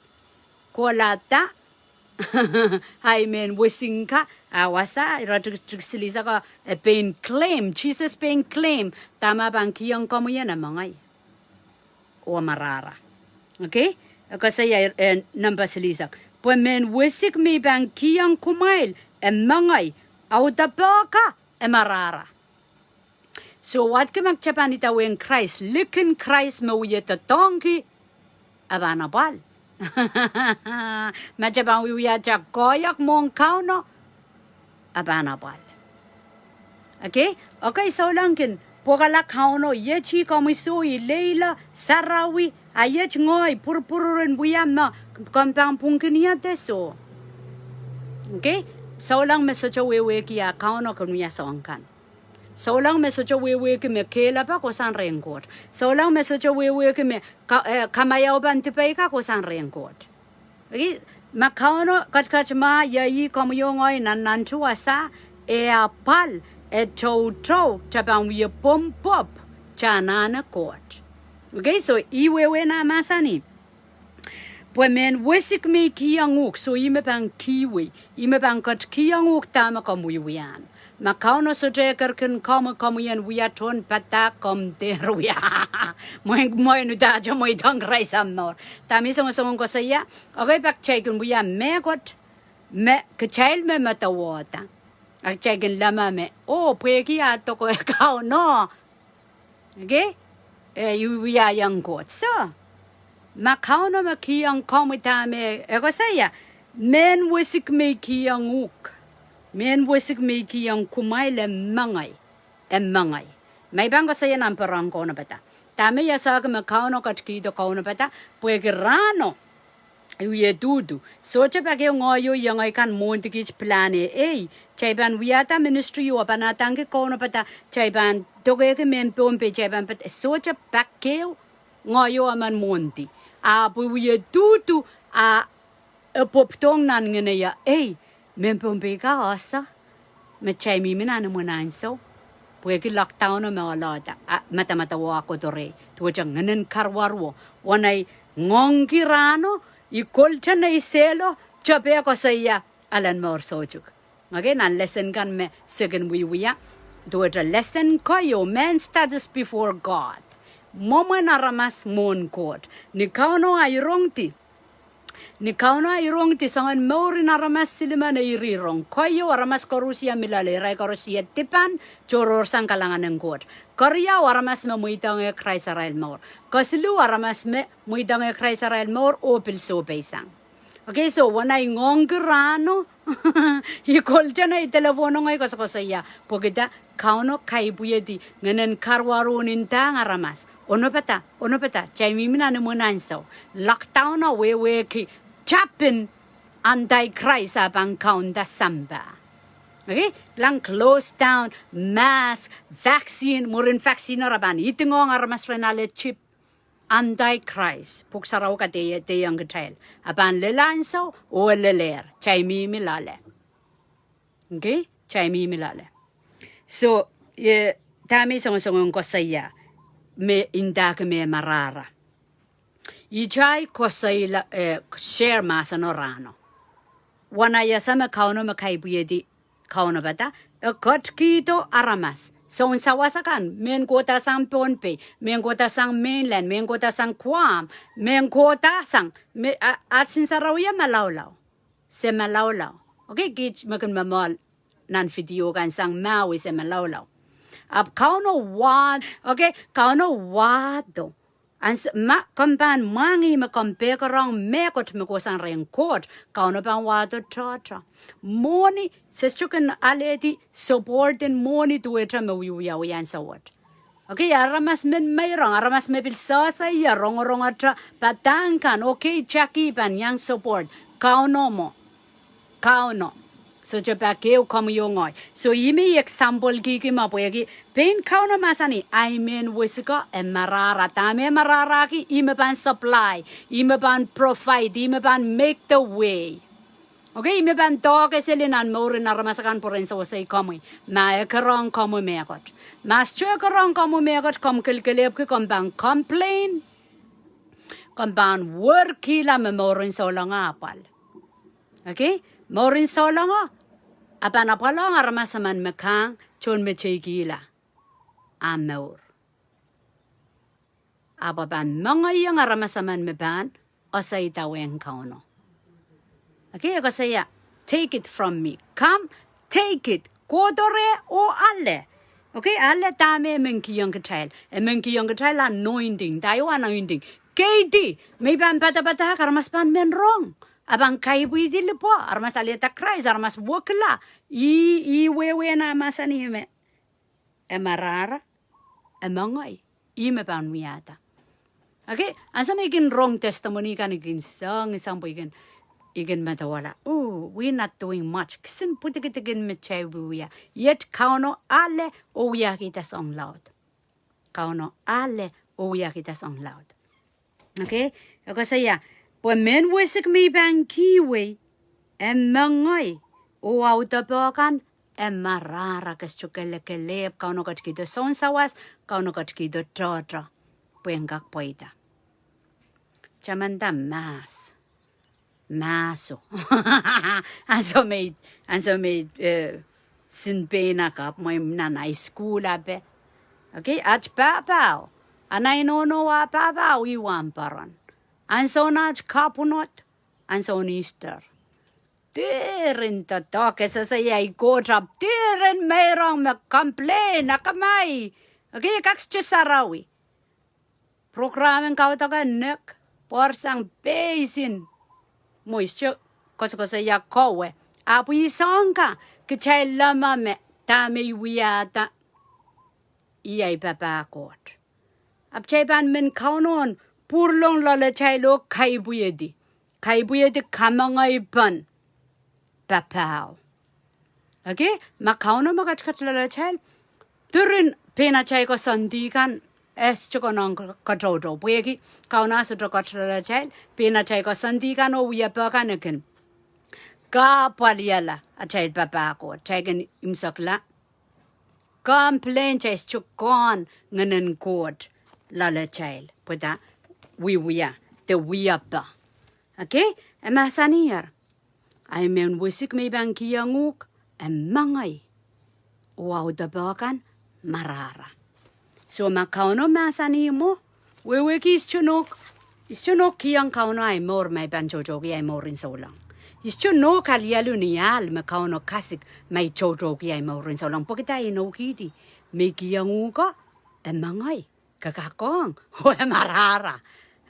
kohlahda, ahi mehn wesik ka, a wasa, ire tikitik silihsek o, e pein claim, Sises pein claim, dahme e pahn kihong komwi e mengei oh marahra. Okay? E koasoia, eh, nempah silihsek, pwe mehn wesik me I pahn kihong kumwail, e mengei, audepe ka, e marahra. So wadki ma kitail pahn idawehn Krais, likin Krais me wie doadoahngki, e pahn apwal. Ma kitail pahn wiewia atail koahiek mwohn Kauno, e pahn apwal. Okay? Okay, souleng kin pwekala Kauno, iet komwi soh, I leila, sarawi, a iet ngehi pwurupwururin wia me komw pahn pwungkin ie de soh. Okay? Souleng me sohte wehwehki a Kauno kin wia soahng kan. Souleng me sohte wehwehki me kehlail pahn kohsang rehn Koht. Souleng me sohte wehwehki me ka-, eh, kamaiau pahn dipe ka kohsang rehn Koht. Okay? Ma Kauno ketiket mwahu, iei komwi oh ngehi nan nantihwasa, e apwal, e toutou, kitail pahn wie pwopwop, kitail anahne Koht. Okay, so ih wehwehn ah mahsanih. Pwe mehn wesik me I kihong uhk, so ih me pahn kihwei, ih me pahn ketikihong uhk dahme komw wiewiahn. Ma Kauno sohte ekerkin komwi, komwi en wia tohn padahk, komw dehr wia. Mwein, mwein udahte mweidohng Krais omw mour. Dahme songosong en koasoia, okay, pak kitail kin wia mehkot me kitail me medewehda. A kitail kin leme me, oh, pwehki a doko Kauno. Okay? Eh, I wiahiong Koht. So, ma Kauno me kihong komwi dahme e koasoia, mehn wesik me I kihong uhk, mehn wesik me I kihong kumwail e mengei, e mengei. Ma I pahn koasoia nan pwurehng kaunopada. Dahme I esehki me Kauno ketikihdo kaunopada, pwehki rahno, I wie duhdu. Sohte pak ehu ngehi oh iengei kan mwohndi kiht pilahn eh, ei, kitail pahn wiahda ministry oh pahn adaneki kaunopada, kitail pahn dokehki mehn Pohnpei, kitail pahn ped-, sohte pak ehu ngehi oh emen mwohndi. Ahpw I wie duhdu, a e pwopwdohng nan ngeneia, ei, mehn Pohnpei ka ese me kitail mihmi nan imwen ansou. Pwehki lockdown me ohlahda, a, madamadau kohdo rehi. Duwehte ngehnen karuwaru, wenei ngoangki rahno, I kolokol nei sehlo, kitail pahn koasoia, alen mour soutuk. Okay, nan lesson kan me se kin wiewia. Duwehte lesson keieun, man's status before God. Mwomwen aramas mwohn Koht. Ni Kauno a irongdi. Ni Kauno a irongdi soangen mour en aramas silimen e irirong. Keieu aramas koaros me loale, irail koaros dipan, tohrohrsang kalahngan en Koht. Keriau aramas me mweidohng Krais arail mour. Kesiluh aramas me mweidohng Krais arail mour oh pil sohpeisang. Okay, so wenei ngoangki rahno, I kolokol nei telephone ong ei koasokoasoia, pwehki da Kauno kaipwihedi ngehnen karuwaru oh ndahng aramas. Onopada, onopada, kitail mihmi nan imwen ansou. Lockdown a wehwehki tapin anti-Christ a pahn kaunda sampah. Okay? Kilang close down, mask, vaccine, mwurin vaccine re pahn idingohng aramas ren ale chip. Anti-Christ, Pwuhk Sarawi kadehdehong kitail. A pahn lel ansou, oh e lelehr, kitail mihmi loale. Okay? Kitail mihmi loale. So, e, dahme songosong en koasoia, me ndahki me marahra. Kitail koasoia, eh, share mahseno rahno. Wenei ese me Kauno me kaipwihedi kaunopada, e ketikihdo aramas. Soun sawas akan, mehn kohda sang Pohnpei, mehn kohda sang mainland, mehn kohda sang Guam, mehn kohda sang, me, a, aht Sarawi e malaulau. Se malaulau. Okay, kiht me kin momour nan video kan sang Maui se malaulau. Ahpw Kauno wahdo, okay, Kauno wahdo. Ansou ma komw pahn mwahngih me komw pehkerong mehkot me kohsang rehn Koht, Kauno pahn wahdo tohto. Mwohni, se sohte kin alehdi support en mwohni duwehte me wiewiawi ansou wet. Okay, aramas men meirong, aramas me pil sehse ie rongorongete padahk kan, okay, Jackie pahn iang support. Kauno mwo. Kauno. Sohte pak ehu, komwi oh ngehi. So, ih me I example kihki mwo pwehki pein Kauno mahsanih, ahi mehn wisik e marahra, dahme e marahrahki, ih me pahn supply, ih me pahn provide, ih me pahn make the way. Okay, ih me pahn doahke seli nan mouren aramas akan pwe ren sewese komwi. Ma e kerehng komwi mehkot. Ma sohte kerehng komwi mehkot, komw kelekelehpwki, komw pahn complain. Komw pahn workihla me mouren souleng apwal. Okay? Mouren souleng e pahn apwalehng aramas emen me kahng tohnmeteikihla ah mour. Ahpw e pahn mengehiong aramas emen me pahn ese idawehn Kauno. Okay, e koasoia, take it from me. Come, take it. Kohdo reh oh ale. Okay, ale dahme e men kihong kitail. E men kihong kitail anointing. Dah ieu anointing? Keidi, me I pahn padapadahk, aramas pahn men rong. A pahn kaipwidi lipwe, aramas alehda Krais, aramas wekila. Ih, ih wehwehn ah mahsanih me e marahra, e mengei, ih me pahn wiahda. Okay, ansou me I kin rong testimony kan I kin soangen sampah, I kin, I kin medewala, ooh, we not doing much. Kisin pwutikitikin me kitail wiewia. Yet Kauno ale oh wiahkihda soahng laud. Kauno ale oh wiahkihda soahng laud. Okay? E koasoia, pwe mehn wisik me I pahn kihwei, e mengei, oh audepe kan e marahra. Ke sohte kelekelehpw, Kauno ketikihdo sounsawas, Kauno ketikihdo tohto pwe en kak pweida. Tamanda mahs. Mahso. Ansou me, ansou me, eh, sin pein ah kapw, mwein nan high school ape. Okay, at pahpao. Anai nohno ah pahpao ih wahn peren. Ansoun at kapwunod, ansoun Easter. Diren doadoahk, ke sehse ia I kohdo, diren meirong me complain, akamai. Okay, kak sohte sarawi. Program en kaudok e nek, pwarsang peisin. Mwo I sohte koasokoasoia kowe. Ahpw I soang ka, kitail leme me dahme I wiahda, ih ahi papah Koht. Ahpw kitail pahn men kaunohn pwuralong loalatail oh kaipwihedi. Kaipwihedi kamengeipen papao. Okay, ma Kauno me ketiket loalatail, diren pein atail koasoandi kan e sohte konehng katoutou. Pwehki Kauno a sohte ket loalatail, pein atail koasoandi kan oh wiepe kan e kin kahpwaliala atail papah Koht. Kitail kin imwisekla complain, kitail sohte kohn Ngehnen Koht loalatail. Pwe dah? Wiewia, de wiepe. Okay, e mahsanier. Ahi mehn wisik me I pahn kihong uhk, e mengei. Oh audepe kan marahra. So ma Kauno mahsanih mwo, wehwehki I sohte nohk, I sohte nohk kihong Kauno ahi mour ma I pahn toutouki ahi mour en souleng. I sohte nohk alialu ni ahl me Kauno kasik ma I toutouki ahi mour en souleng. Pwehki dah? I inoukihdi me I kihong uhk o, e mengei. Ke kakohng, oh e marahra.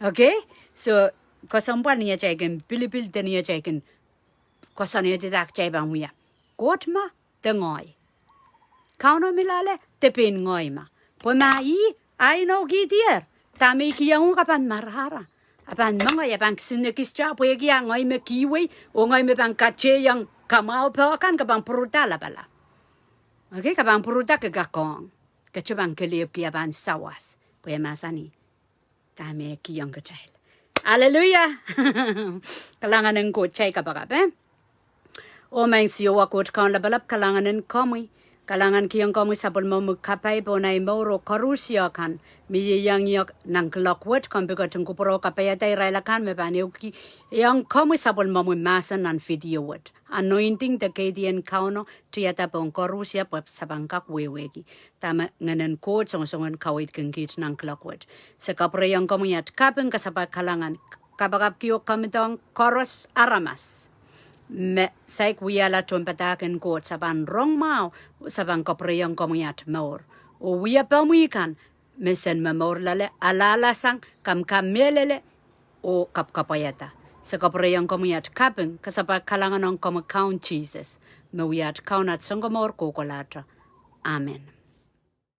Okay? So, kesempwal ni atail kin pilipil de ni atail kin koasoanehdi dah kitail pahn wia. Koht ma, de ngehi. Kauno me loale, de pein ngehi ma. Pwe ma ih, a inoukihdier, dahme I kihong uhk a pahn marahra. A pahn mengei, a pahn kisin ekis ta, pwehki a ngehi me kihwei, oh ngehi me pahn katehiong kamwahupe kan, ke pahn pwurehda lapalap. Okay, ke pahn pwurehda ke kakohng. Ke sohte pahn kelehpwki, a pahn sawas. Pwe e mahsanih dahme e kihong kitail. Hallelujah. Kalahngan en Koht, kitail kapakap, eh? Oh Maing Siohwa Koht Kaun Lapalap, kalahngan en komwi. Kalahngan kihong komwi sapwellimomwi kapai pohn ahi mour oh koarusie kan me ieiang ie nan kuloak wet, komw pil ketin kupwure oh kapaiada irail akan me pahn ehukihong komwi sapwellimomwi mahsen nan video wet. Anointing de keidi en Kauno tiada pohn koarusie pwe se pahn kak wehwehki dahme Ngehnen Koht songosongen kaweidkin kiht nan kuloak wet. Se kapwurehiong komwi at kaping, kasapahl, kalahngan, kapakapki oh komidohng koaros aramas me saik wiahla tohnpadahk en Koht, se pahn rong mwahu, se pahn kapwurehiong komwi at mour. Oh wiepomwi kan me sen momour loale, alahlasang, komw kamehlele oh kapwkapwaiada. Se kapwurehiong komwi at kaping, kasapahl, kalahngan ong komwi Kaun Sises, me wia at Kaun, at Sounkomour kohkohlahte. Amen.